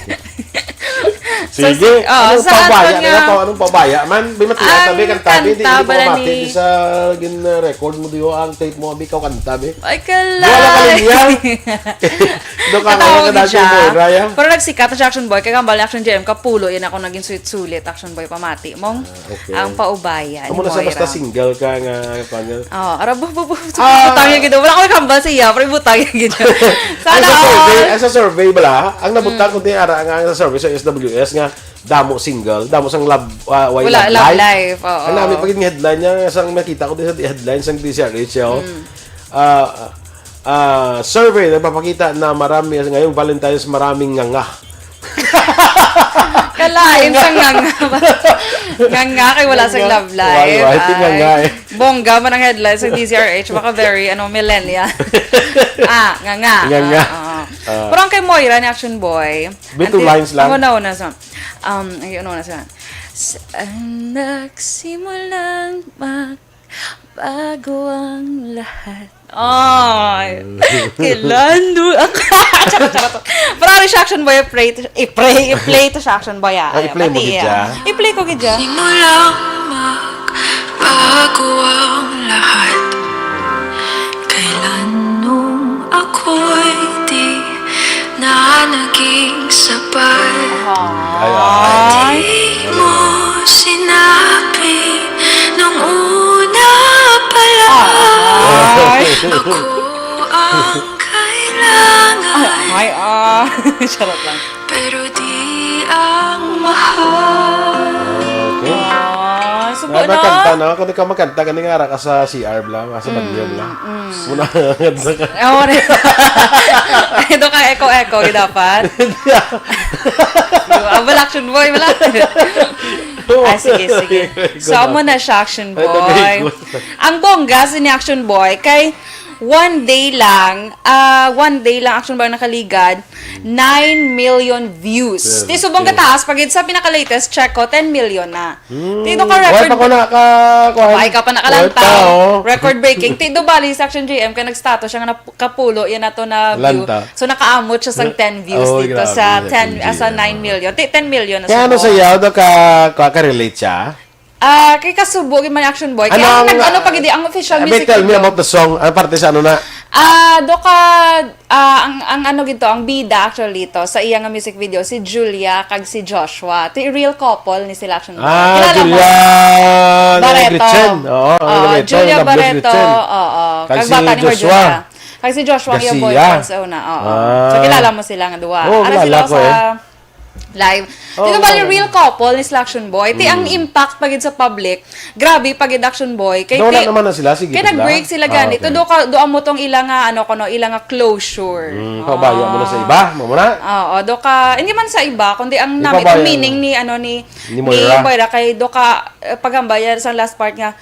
Sige, si- oh, anong sa pabaya aton na nga- nato? Anong pabaya? Man, may matiya Ang tabi, kanta, di, di, kanta di ko bala mamati. ni- Di sa gin-record mo diyo ang tape mo, abi, ikaw kanta, be. Ay, kala. Wala ka linya. Doon ka Natawag ka gid dati, siya. Moira, ya? Pero nagsikat na siya, action boy. Kaya kambal ni action J M, kapulo, yan ako naging sulit-sulit, action boy, pamati. Mong Okay. ang paubaya ni Amo na sa Moira. Basta Single Ka nga, kanya. Oh, ara, bu, bu, bu, Ah. Butang niya gid. Wala ko kambal siya, pero butang niya gid. Ay, Sana sa survey, all. ay, sa survey bala, ang nabutang ko din ara nga sa survey sa S W S nga damo single, damo sang love, ah, way Wala, love love life. life, oo. Ang nami pa gid nga headline niya, sang nakita ko din sa headline sang D Z R H, oh. Mm. Ah, ah, survey nagpapakita na marami ngayong Valentine's, maraming nganga. Kalain sa nganga. Nganga kay wala sa Nganga. love life. Wala, wala. Ito Ay. nganga eh. Bongga man ang headline sa D Z R H, baka very, ano, millennial. Ah, nganga. Nganga. Ah, oo. Ah. Pero ang kay Moira ni Action Boy, May two anti- lines lang. Una, una sa, um, ay, una, una sa, "Saan nagsimulang magbago ang lahat?" Ay, kilando ako. Charot, charot. Pero ang reaction boy, i-play to, i-play, i-play to siya, action boy, ah. Ah, i-play mo Pati, gid ah. siya? I-play ko gid siya. Simulang magbago ang lahat. Kailan nung ako'y di na naging sapat? Ay, ay. Di mo sinabi nung una pa lang. Ay. Ako ang kailangan. Ay, ah. Charot lang. Pero di ang mahal. Okay. Ah, subo Nga na. Makanta, no? Kung ikaw makanta, gani nga ara ka sa C R bala, nga sa banyo bala. Mm. Muna nga ka. Oo, ito ka echo-echo, eh, dapat. Abal, action boy, wala. Ah, sige, sige. So, amo na siya, action Ay, boy. nagay ko. Ang bongga sa ni action boy, kay one day lang, ah, one day lang, action boy, nakaligad, nine million views. Well, Ti subong okay. Kataas, pag sa pinaka-latest check ko, ten million na. Hmm. Ti do ka Wala record. pa ko naka, kuha. Ay, ka pa nakalantaw. Wala pa, oh. Record breaking. Ti do bali sa action J M, kay nagstatus siya nga nap- kapulo yan ato na view. Lanta. So, nakaamot siya sang ten views Oh, dito grabe, sa G G, ten, ah, sa oh. nine million. Ti, ten million na Kaya ano subo. Sa yaw daw ka, ka, ka-relate siya? Ah, kay kasubo gyud man action boy. Kaya Ano ang ang, nag-ano ah, pa gid ang official Abi, music tell me video. About the song. Ang parte sa ano na? Ah, do ka, ah, ang, ang ano gito, ang bida actually to sa iya nga music video, si Julia kag si Joshua. Ti real couple ni sila action boy. Ah, Kilala mo? Julia Barreto. Gretchen. Oo, Oo, Barreto, Julia Loveless Barreto. Gretchen. Oo. Kag Kag si bata ni Mar Joshua. Julia. Kag si Joshua ang Garcia. boyfriend sa una. Oo. Ah. So kilala mo sila nga duha. Oo, Ara kilala sila ko sa eh. Live. Oo, Di ba bali oo. Real couple ni sila action boy? Ti ang impact pa gid sa public, grabe pa gid action boy. Kay Nawala ti- naman na sila, sige kay pa sila. nag-break sila Ah, gani. okay. To do ka do amo tong ila nga ano kono, ila nga closure. Mm, pabaya mo na sa iba, mo na. Oo, do ka hindi man sa iba kundi ang Di nami pabaya ang meaning mo. Ni ano ni Ni ni Moira. Moira kay do ka eh, pagambaya sa last part nga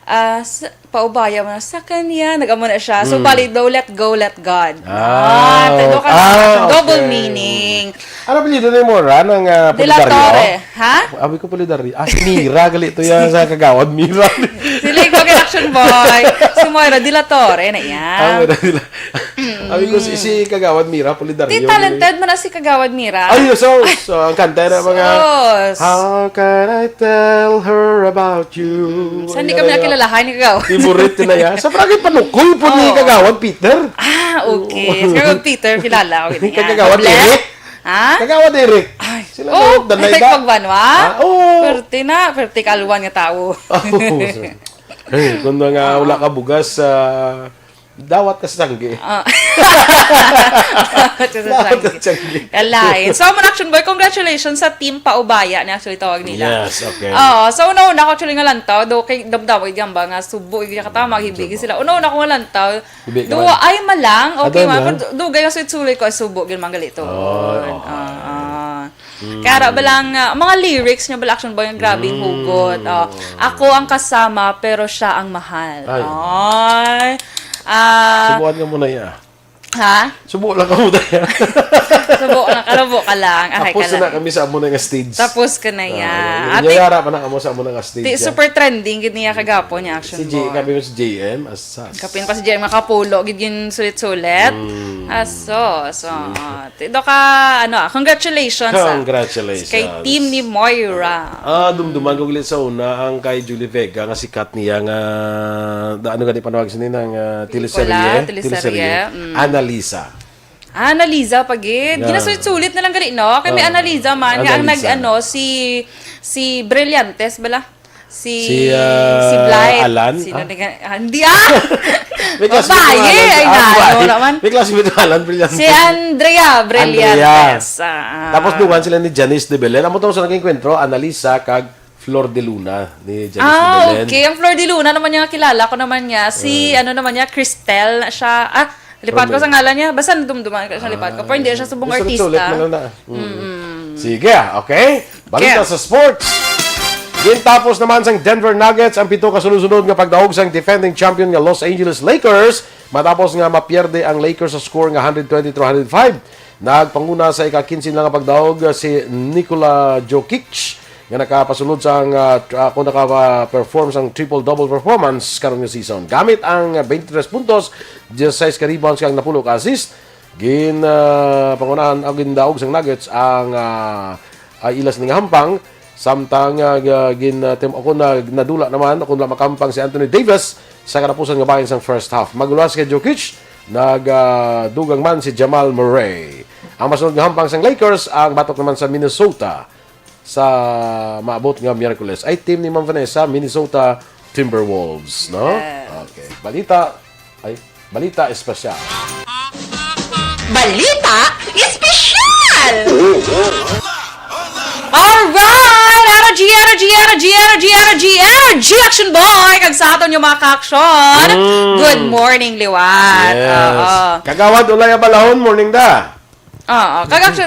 ah, s- paubaya mo na sa kanya, nag-amo na siya. So Mm. bali do let go, let God. Ah, Te, do ka ah, double okay. Meaning. Ano apelyido ni Moira ng ah, De La Pulidario? Torre, ha? Abi ko Pulidario. Ah, si Mira, gali to yan sa Kagawad Mira. Sila yung mga action boy. Si Moira De La Torre na yan. Ah, Moira De La. Abi ko si, si Kagawad Mira, Pulidario. Di talented man na si Kagawad Mira. Ay, so, so, ang kanta na mga, Sus. "How can I tell her about you?" Sa hindi kami nakilalahan ni Kagawad. Favorite na yan. Sa bagay, panukoy po ni Oo. Kagawad Peter. Ah, okay. Si Kagawad Peter, kilala ko. Yun Kay yan. Kagawad Bless. Eric. Ha? Kagawad Eric. Ay. Sila Oh, Kagawad Danay da. Pagbanwa? Ah, oo. Perte na, perte kalwan nga tao. Hey, kung nga wala ka bugas sa Dawat ka sa sanggi. Ah. Dawat ka sa sanggi. Kalain. So, amo na, Action Boy, congratulations sa Team Paubaya ni, actually, tawag nila. Yes, okay. Oo, so una-una ko actually nga lantaw, do kay damdamo gid gamba nga subo gid ka tama, hibi gid sila. Una-una ko nga lantaw, duwa ay malang, okay man, pero dugay nga sulit-sulit ko ay subo gid man gali to. Oo. Kaya ra ba lang, ah, mga lyrics niya bala, Action Boy, ang grabing hugot. Oh, "Ako ang kasama, pero siya ang mahal." Ay. Ay. Ah, subuan nga muna iya. Ha? Subo lang ka muna iya. Subo lang, kalabo ka lang. Ahay ka lang. Tapos na kami sa amo na nga stage. Tapos ka na iya. Ate, yara pa na kamo sa amo na nga stage. Super trending gid niya kagapon niya, Action Boy. Si J, kami mo si J M, as Sas. Kapin pa si Jem nga kapulo gid yun sulit-sulit. Mm. Aso, so, ah, ti-, do ka, ano, ah, congratulations, ah, congratulations kay team ni Moira. Ah, dumduman ko gid sa una ang kay Julie Vega nga sikat niya nga, da-, ano gani panawag sini nang, ah, teleserye? Teleserye, mm. Annalisa. Ah, Annalisa pa gid. Yeah. Ginasulit-sulit na lang gali, no? Kay may Annalisa man nga ang nag-ano, si, si Brillantes bala. Si, si, ah, si Blythe. Alan? Sino ni ka-, ah, hindi, ah! May classmate ko, Alan. Ay, ah, nalo naman. May classmate ko, Alan Brillantes. Si Andrea Brillantes. Ah, ah. Tapos duman sila ni Janice de Belen. Amo to sa nag-enkwentro, Annalisa kag Flor de Luna ni Janice de Belen. Ah, okay. Ang Flor de Luna naman niya, kilala ko naman niya. Si, ano naman niya, Cristel na siya. Ah, lipat ko sa ngalan niya. Basta nadumduman ko siya, lipat ko. Pero hindi siya subong artista. Sulit-sulit man lang na. Mm. Sige, okay. Balita sa sports. Gintapos naman sang Denver Nuggets ang pito ka sunod-sunod nga pagdaog sang defending champion nga Los Angeles Lakers matapos nga mapierde ang Lakers sa score nga hundred twenty to hundred five. Nagpanguna sa ika-quince nila nga pagdaog si Nikola Jokic nga nakapasulod sang, ah, tr-, ah, kung naka-perform sang triple-double performance karon nga season. Gamit ang twenty-three puntos, dieciséis ka rebounds kag napulo ka assist, gin, ah, pangunahan, ah, gindaog sang Nuggets ang, ah, ah, ila sini nga hampang, samtang, ah, ga-, gin, ah, tim-, o kung na-, nadula naman, o kung wala makahampang si Anthony Davis sa katapusan nga bahin sang first half. Magluwas kay Jokic, nag, ah, dugang man si Jamal Murray. Ang masunod nga hampang sang Lakers, ang batok naman sa Minnesota sa maabot nga Miyerkules. Ay, team ni Ma'am Vanessa, Minnesota Timberwolves, no? Yes. Okay. Balita, ay, balita espesyal. Balita espesyal! Alright! Energy, energy, energy, energy, energy, energy, Action Boy! Kag sa aton yung mga ka-action, mm, good morning, liwat. Yes. Oo. Kagawad Ulay Abalahon, morning da. Oo, kag Action,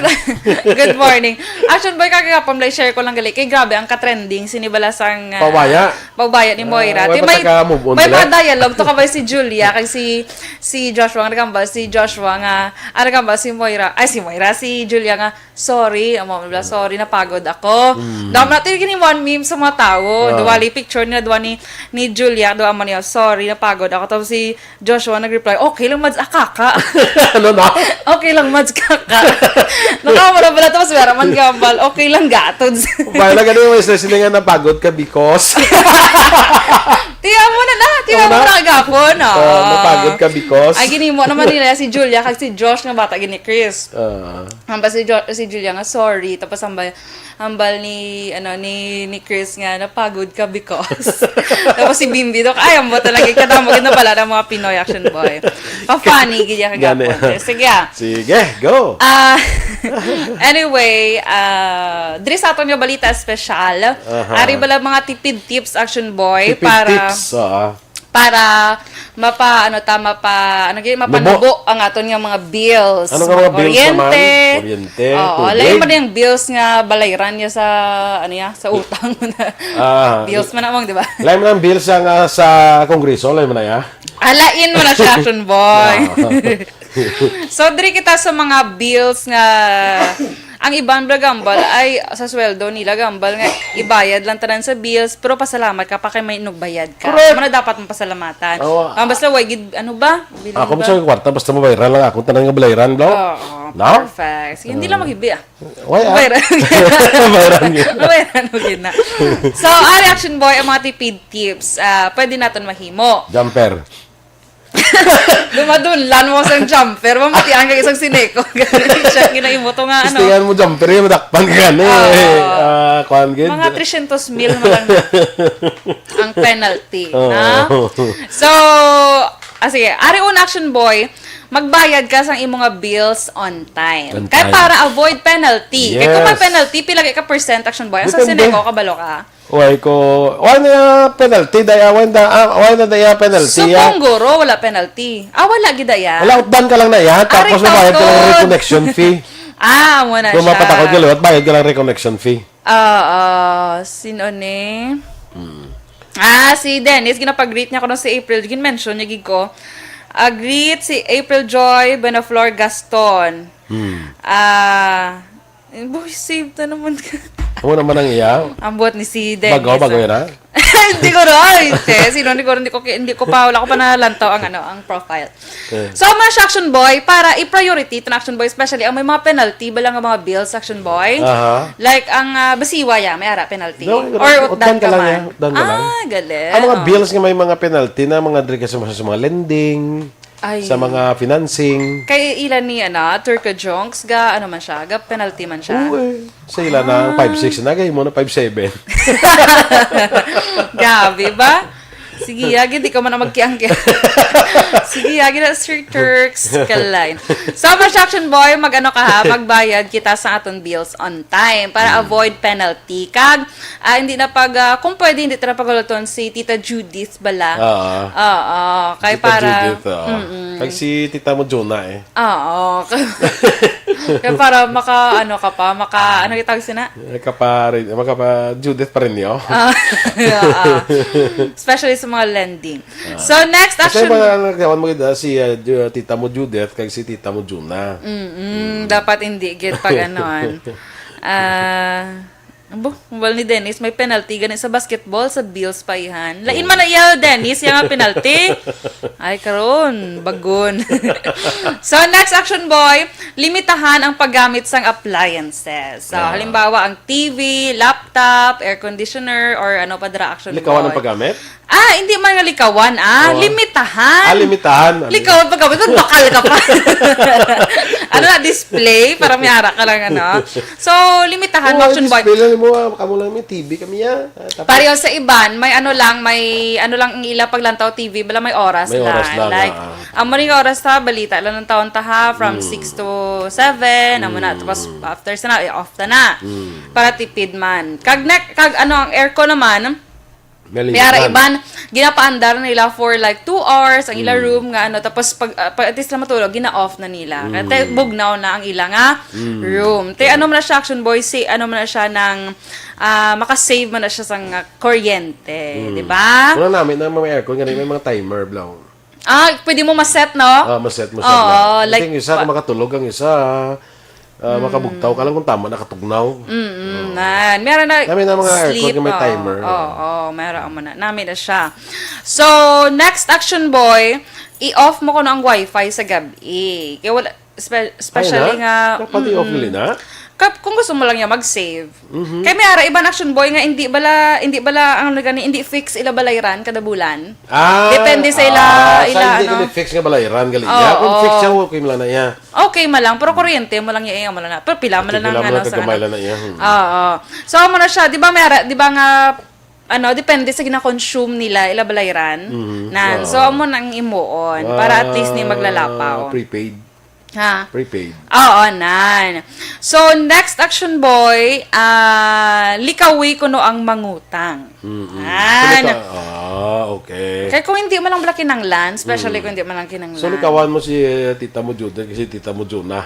good morning. Action Boy, kagapon, like, share ko lang gali. Kay grabe, ang ka-trending, sini bala sang, ah, Paubaya. Paubaya ni Moira. Ah, wala pa may, ka move on may pala. Mga dialogue to kabay si Julia, kag si, si Joshua, nga nagambal, si Joshua nga, ah, nagambal si Moira, ay, si Moira, si Julia nga, "Sorry," amo, bla, "sorry, napagod ako." Mm. Damo natin gini one meme sa mga tao. Ah. Duwali picture nila, duwa ni, ni Julia, duwa mo niya, "Sorry, napagod ako." Tapos si Joshua nag-reply, "Okay lang, Mads, akaka." Ano na? "Okay lang, Mads, kaka." Nakamura pala to, mas meron man gambal. "Okay lang, gatods." Ba, lang ano yung isa, sila nga napagod ka because. Tiya mo na na, tiya mo na gapon, ah. Ah, napagod ka because. Ay, gini mo naman nila si Julia kag si Josh nga bata gini Chris. Ah. Hambal si Jo-, si Julia nga, "Sorry." Tapos hambal, hambal ni, ano, ni, ni Chris nga, "Napagod ka because." Tapos si Bimbi daw, ay, ambot talaga, kadamo gid na pala ng mga Pinoy Action Boy. Pa-funny gid yan kagapon. Gani. Sige, ah. Sige, go. Ah, anyway, ah, diri sa aton nga balita espesyal, aha, ari bala mga tipid tips, Action Boy, tipid para tips, ah, para mapa, ano ta, mapa, ano gyud, mapanubo ang aton nga mga bills. Ano nga mga bills naman? Kuryente. Kuryente, oo, tubig. Lain man yung bills nga balayran niya sa, ano ya, sa utang. Ah, bills man among, di ba? Lain man ang bills sa, nga sa Kongreso, lain man na ya. Ah, lain man na siya, Action Boy. Ah. So, diri kita sa mga bills nga ang iban bala gambal ay sa sweldo nila gambal nga ibayad lang tanan sa bills, pero pasalamat ka pa kay may nagbayad ka. Correct. Amo na dapat mapasalamatan. Oo. Ah, basta way gid, ano ba? Ako ba? Sa kwarta, basta mabayaran lang ako tanan nga balayran, bro. Oo, no? Perfect. Sige, hindi lang maghibi, ah. Why, ah? Bayaran. Bayaran yun. Bayaran mo gid na. So, ari, Action Boy, ang mga tipid tips, ah, pwede naton mahimo. Jumper. Dumadunlan mo sa jumper, mamatian kag isang sineko. Siya, ginaimo to nga, ano? Istingan mo jumper, yung madakpan ka gani. Oo. Ah, kuwan gid. Mga tresyentos mil mo lang ang penalty, oo, na? So, Ah, sige. Ari una, Action Boy, magbayad ka sang imo nga bills on time. On Kay time. Para avoid penalty. Kay kung may Yes. Penalty, pila ka percent, Action Boy? Ang sa Depende. Sineco, kabalo ka? Why ko, why na penalty? Daya, why na, ah, why na daya penalty, ah? Subong guro, wala penalty. Ah, wala gid daya. Wala, utdan ka lang na yan. Ari Tapos mabayad ka lang tawton. Reconnection fee. Ah, amo na Kung siya. Mapatakod ka liwat, bayad ka lang reconnection fee. Oo, sino ni? Hmm. Ah, si Dennis, ginapag-greet niya ko nung si April. Gin-mention niya gid ko. Ah, greet si April Joy Benaflor Gaston. Hmm. Ah, boy, save na naman ka. Amo naman ang iya? Ang buhat ni si Dennis. Bago, bago yan, ha? Hindi ko rin. Che, sino, hindi ko, hindi ko, hindi ko pa, wala ko pa nalantaw ang, ano, ang profile. Eh. So, mga siya, Action Boy, para i-priority ito na, Action Boy, especially ang may mga penalty, bala nga mga bills, Action Boy. Aha. Like, ang ah, basiwa, ya, may ara penalty. No, Or utdan utdan ka ka lang, man. Ya. Utdan ka lang. Ah, galing. Ang mga Oh. Bills nga may mga penalty na mga diri ka sa, sa mga lending, Ay. Sa mga financing. Kay ila ni, ano, Turco Jonks, ga, ano man siya, ga penalty man siya. Oo, eh. Sa ila na ang Ah. Five six na, kay mo na five seven. Grabe ba? Sige, yagi, di ka man na magkiangkiang. Sige, yagi na, Sir Turks, kalain. So, mga Action Boy, mag-ano ka ha, magbayad kita sa aton bills on time para Mm. avoid penalty. Kag, ah, hindi na pag, ah, kung pwede, hindi ta na paguluton si Tita Judith bala. Oo. Oo, kay Tita para Judith, oo. Mm-mm. Kag si Tita mo, Jonah, eh. Oo. Kaya para maka, ano ka pa, maka, ano yung tawag sina? Makapa-, makapa-Judith pa rin niyo. Ah, yeah, ah. Especially sa mga lending. Ah. So, next Kasi action. Mga nagkawan mo gid, ah, si, ah, Ju-, tita mo Judith, kag si tita mo Juna. Mm-mm, Mm. Dapat hindi gid pag anuan. Ah, Abo, mobile ni Dennis, may penalty gani sa basketball, sa bills pa ihan. Lain Oh. man na iya, Dennis, iya nga penalty. Ay, karon, bagon. So, next action, boy, limitahan ang paggamit sang appliances. So, Ah. halimbawa, ang T V, laptop, air conditioner, or ano pa dira, action, Likawan ang boy. Paggamit? Ah, hindi man nga likawan, ah. Oh. Limitahan. Ah, limitahan. Ano Likawan paggamit, bakal ka pa. Ano na, display? Para may ara ka lang, ano. So, limitahan, Oh, action, boy. Display lang mo, ah, kamo lang may T V kami, ah. Ah, tapos Pareho sa iban, may ano lang, may ano lang ang ila paglantaw T V, bala may oras May lang. oras lang, Like, ah. amo ning oras ta, balita lang ng taon ta ha, from Mm. six to seven, amo na, Mm. tapos after sa na, i-off ta na. Mm. Para tipid man. Kag nek-, kag ano, ang aircon naman, Malinis may ara lang. Iban, ginapaandar nila for like two hours, ang ila Mm. room nga ano, tapos pag, ah, pag at least na matulog, gina-off na nila. Kaya Mm. te-, bugnaw na ang ila nga Mm. room. Te, ano man na siya, action, boy, si, ano man na siya ng, ah, makasave man na siya sa nga kuryente, Mm. di ba? Wala namin na mga aircon, ganun, may mga timer, bro. Ah, pwede mo ma-set, no? Ah, ma-set mo siya, Oo, bro. Like, Like, yung isa, pa- kung makatulog ang isa, ah, Mm. makabugtaw ka lang kung tama nakatugnaw. Mm-mm, Oo. nan. Meron na Kami na mga aircon sleep, nga may oo. timer. Oo, meron mo na. Nami na siya. So, next action, boy, i-off mo kuno ang wifi sa gabi. Kaya wala, spe-, especially Ay, na? nga, Dapat i-off mm-mm. nila na? Kap-, kung gusto mo lang niya mag-save. Mhm. Kay may ara iban action, boy, nga hindi bala, hindi bala, ang ano gani, hindi fix ila balayran kada bulan. Ah, Depende sa ila, ah, sa ila, hindi ano. Gali fix nga balayran, gali. Oo. Ya, kung fix siya, okay mo lang na iya. Okay, malang, pero kuryente mo lang iya, iya mo lang na. Pero pila mo Okay, lang pila ang mo ano lang sa kagamay ano. lang na iya, hmm. Oo. So, amo na siya, di ba, may ara-, di ba nga, ano, depende sa gina-consume nila, ila balayran. Mhm. Nan. So, Oo. amo nang imuon, para at least ni Ah, maglalapaw. Prepaid. Ha? Prepaid. Oo, nan. So, next action, boy, ah, likawi kuno ang mangutang. Mm-mm. Ah, So, na- ito, ah, okay. Kaya kung hindi mo lang bala kinanglan, especially Mm. kung hindi mo lang kinanglan. So, likawan mo si, eh, tita mo Judy kasi tita mo Juna.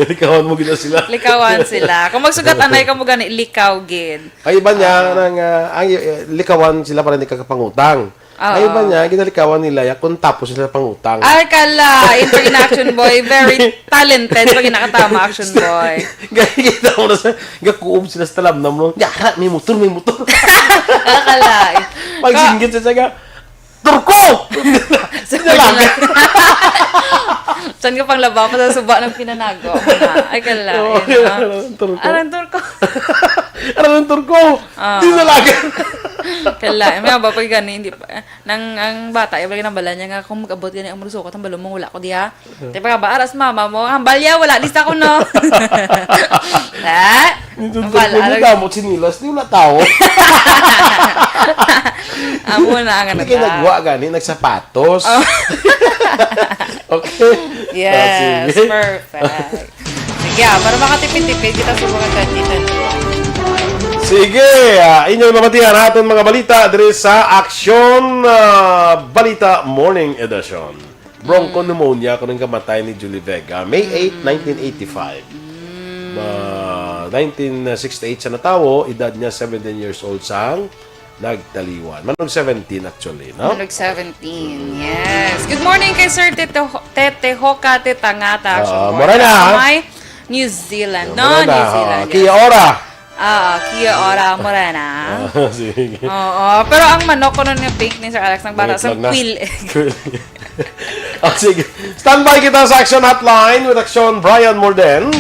Likawan mo gina sila. Likawan sila. Kung magsugat anay ka mo gani, likaw gid. Ay, iba niya, Ah. nang, ah, ang, eh, likawan sila para hindi ka kapangutang. Oo. Ay, iba niya, ginalikawan nila ya kung tapos sila pangutang. Ay, kala, yung pag action, boy, very talented pag nakatama, action, boy. Gaya kita mo na sa, gakuob sila sa talamnam mo. Yara, may motor, may motor. Akala, eh. Pag Ka- singgit sa saga, "Turko!" Sa Dalaga. Saan ka pang laba pa sa suba ng pinanago? Ay, kala, Oo, eh, no? Arang turko. Arang turko. Arang turko. Ah. Dinalagan. Kala, may ba pag gani, hindi pa. Nang ang bata, yung nang bala niya nga, kung mag-abot gani ang muruso ko, tambalo mo, wala ko diya. Di ba ba, aras mama mo, ang balya, wala, lista ko, no? Ah? Nindot Wala, ko, ano? Gamot sinilas, di wala tao. Amo na ang Hindi kayo nagwa gani, nagsapatos. Oh. Okay. Yes, Ah, sige. Perfect. Sige, ah, para makatipid-tipid kita sa mga twenty twenty-one. Sige, ah, inyong namatihan aton mga balita diri sa Aksyon, ah, Balita Morning Edition. Bronchopneumonia kuno ang kamatay ni Julie Vega, May eight, nineteen eighty-five. Ma-, nineteen sixty-eight sa natawo, edad niya seventeen years old sang nagtaliwan. Manong seventeen actually, no? Manong seventeen, yes. Good morning kay Sir Tete Ho-, Tete Hoka, Teta Ngata. Ah, Morena. Sa may New Zealand, no? Morena, New Zealand, ah, yes. Kia ora. Ah, kia ora, Morena. Ah, sige. Oo, pero ang manok ko nun nga pink ni Sir Alex, nagbara Wait sa lang na. Quail egg. Quail egg. Ah, sige. Standby kita sa Action Hotline with Action Brian Morden.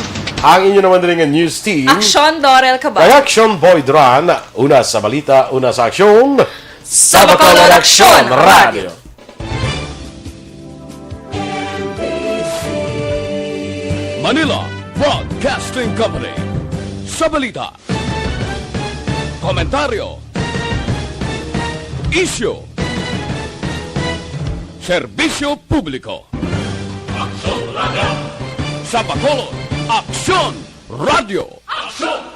Ang inyo naman rin nga news team. Action Dorel Cabal. Kay Action Boy Duran. Una sa balita, una sa aksyon. Sa Bacolod Action Radio. Manila Broadcasting Company. Sa balita, komentaryo, isyu, serbisyo publiko. Aksyon Radio. Sa Bacolod, Aksyon Radio. Aksyon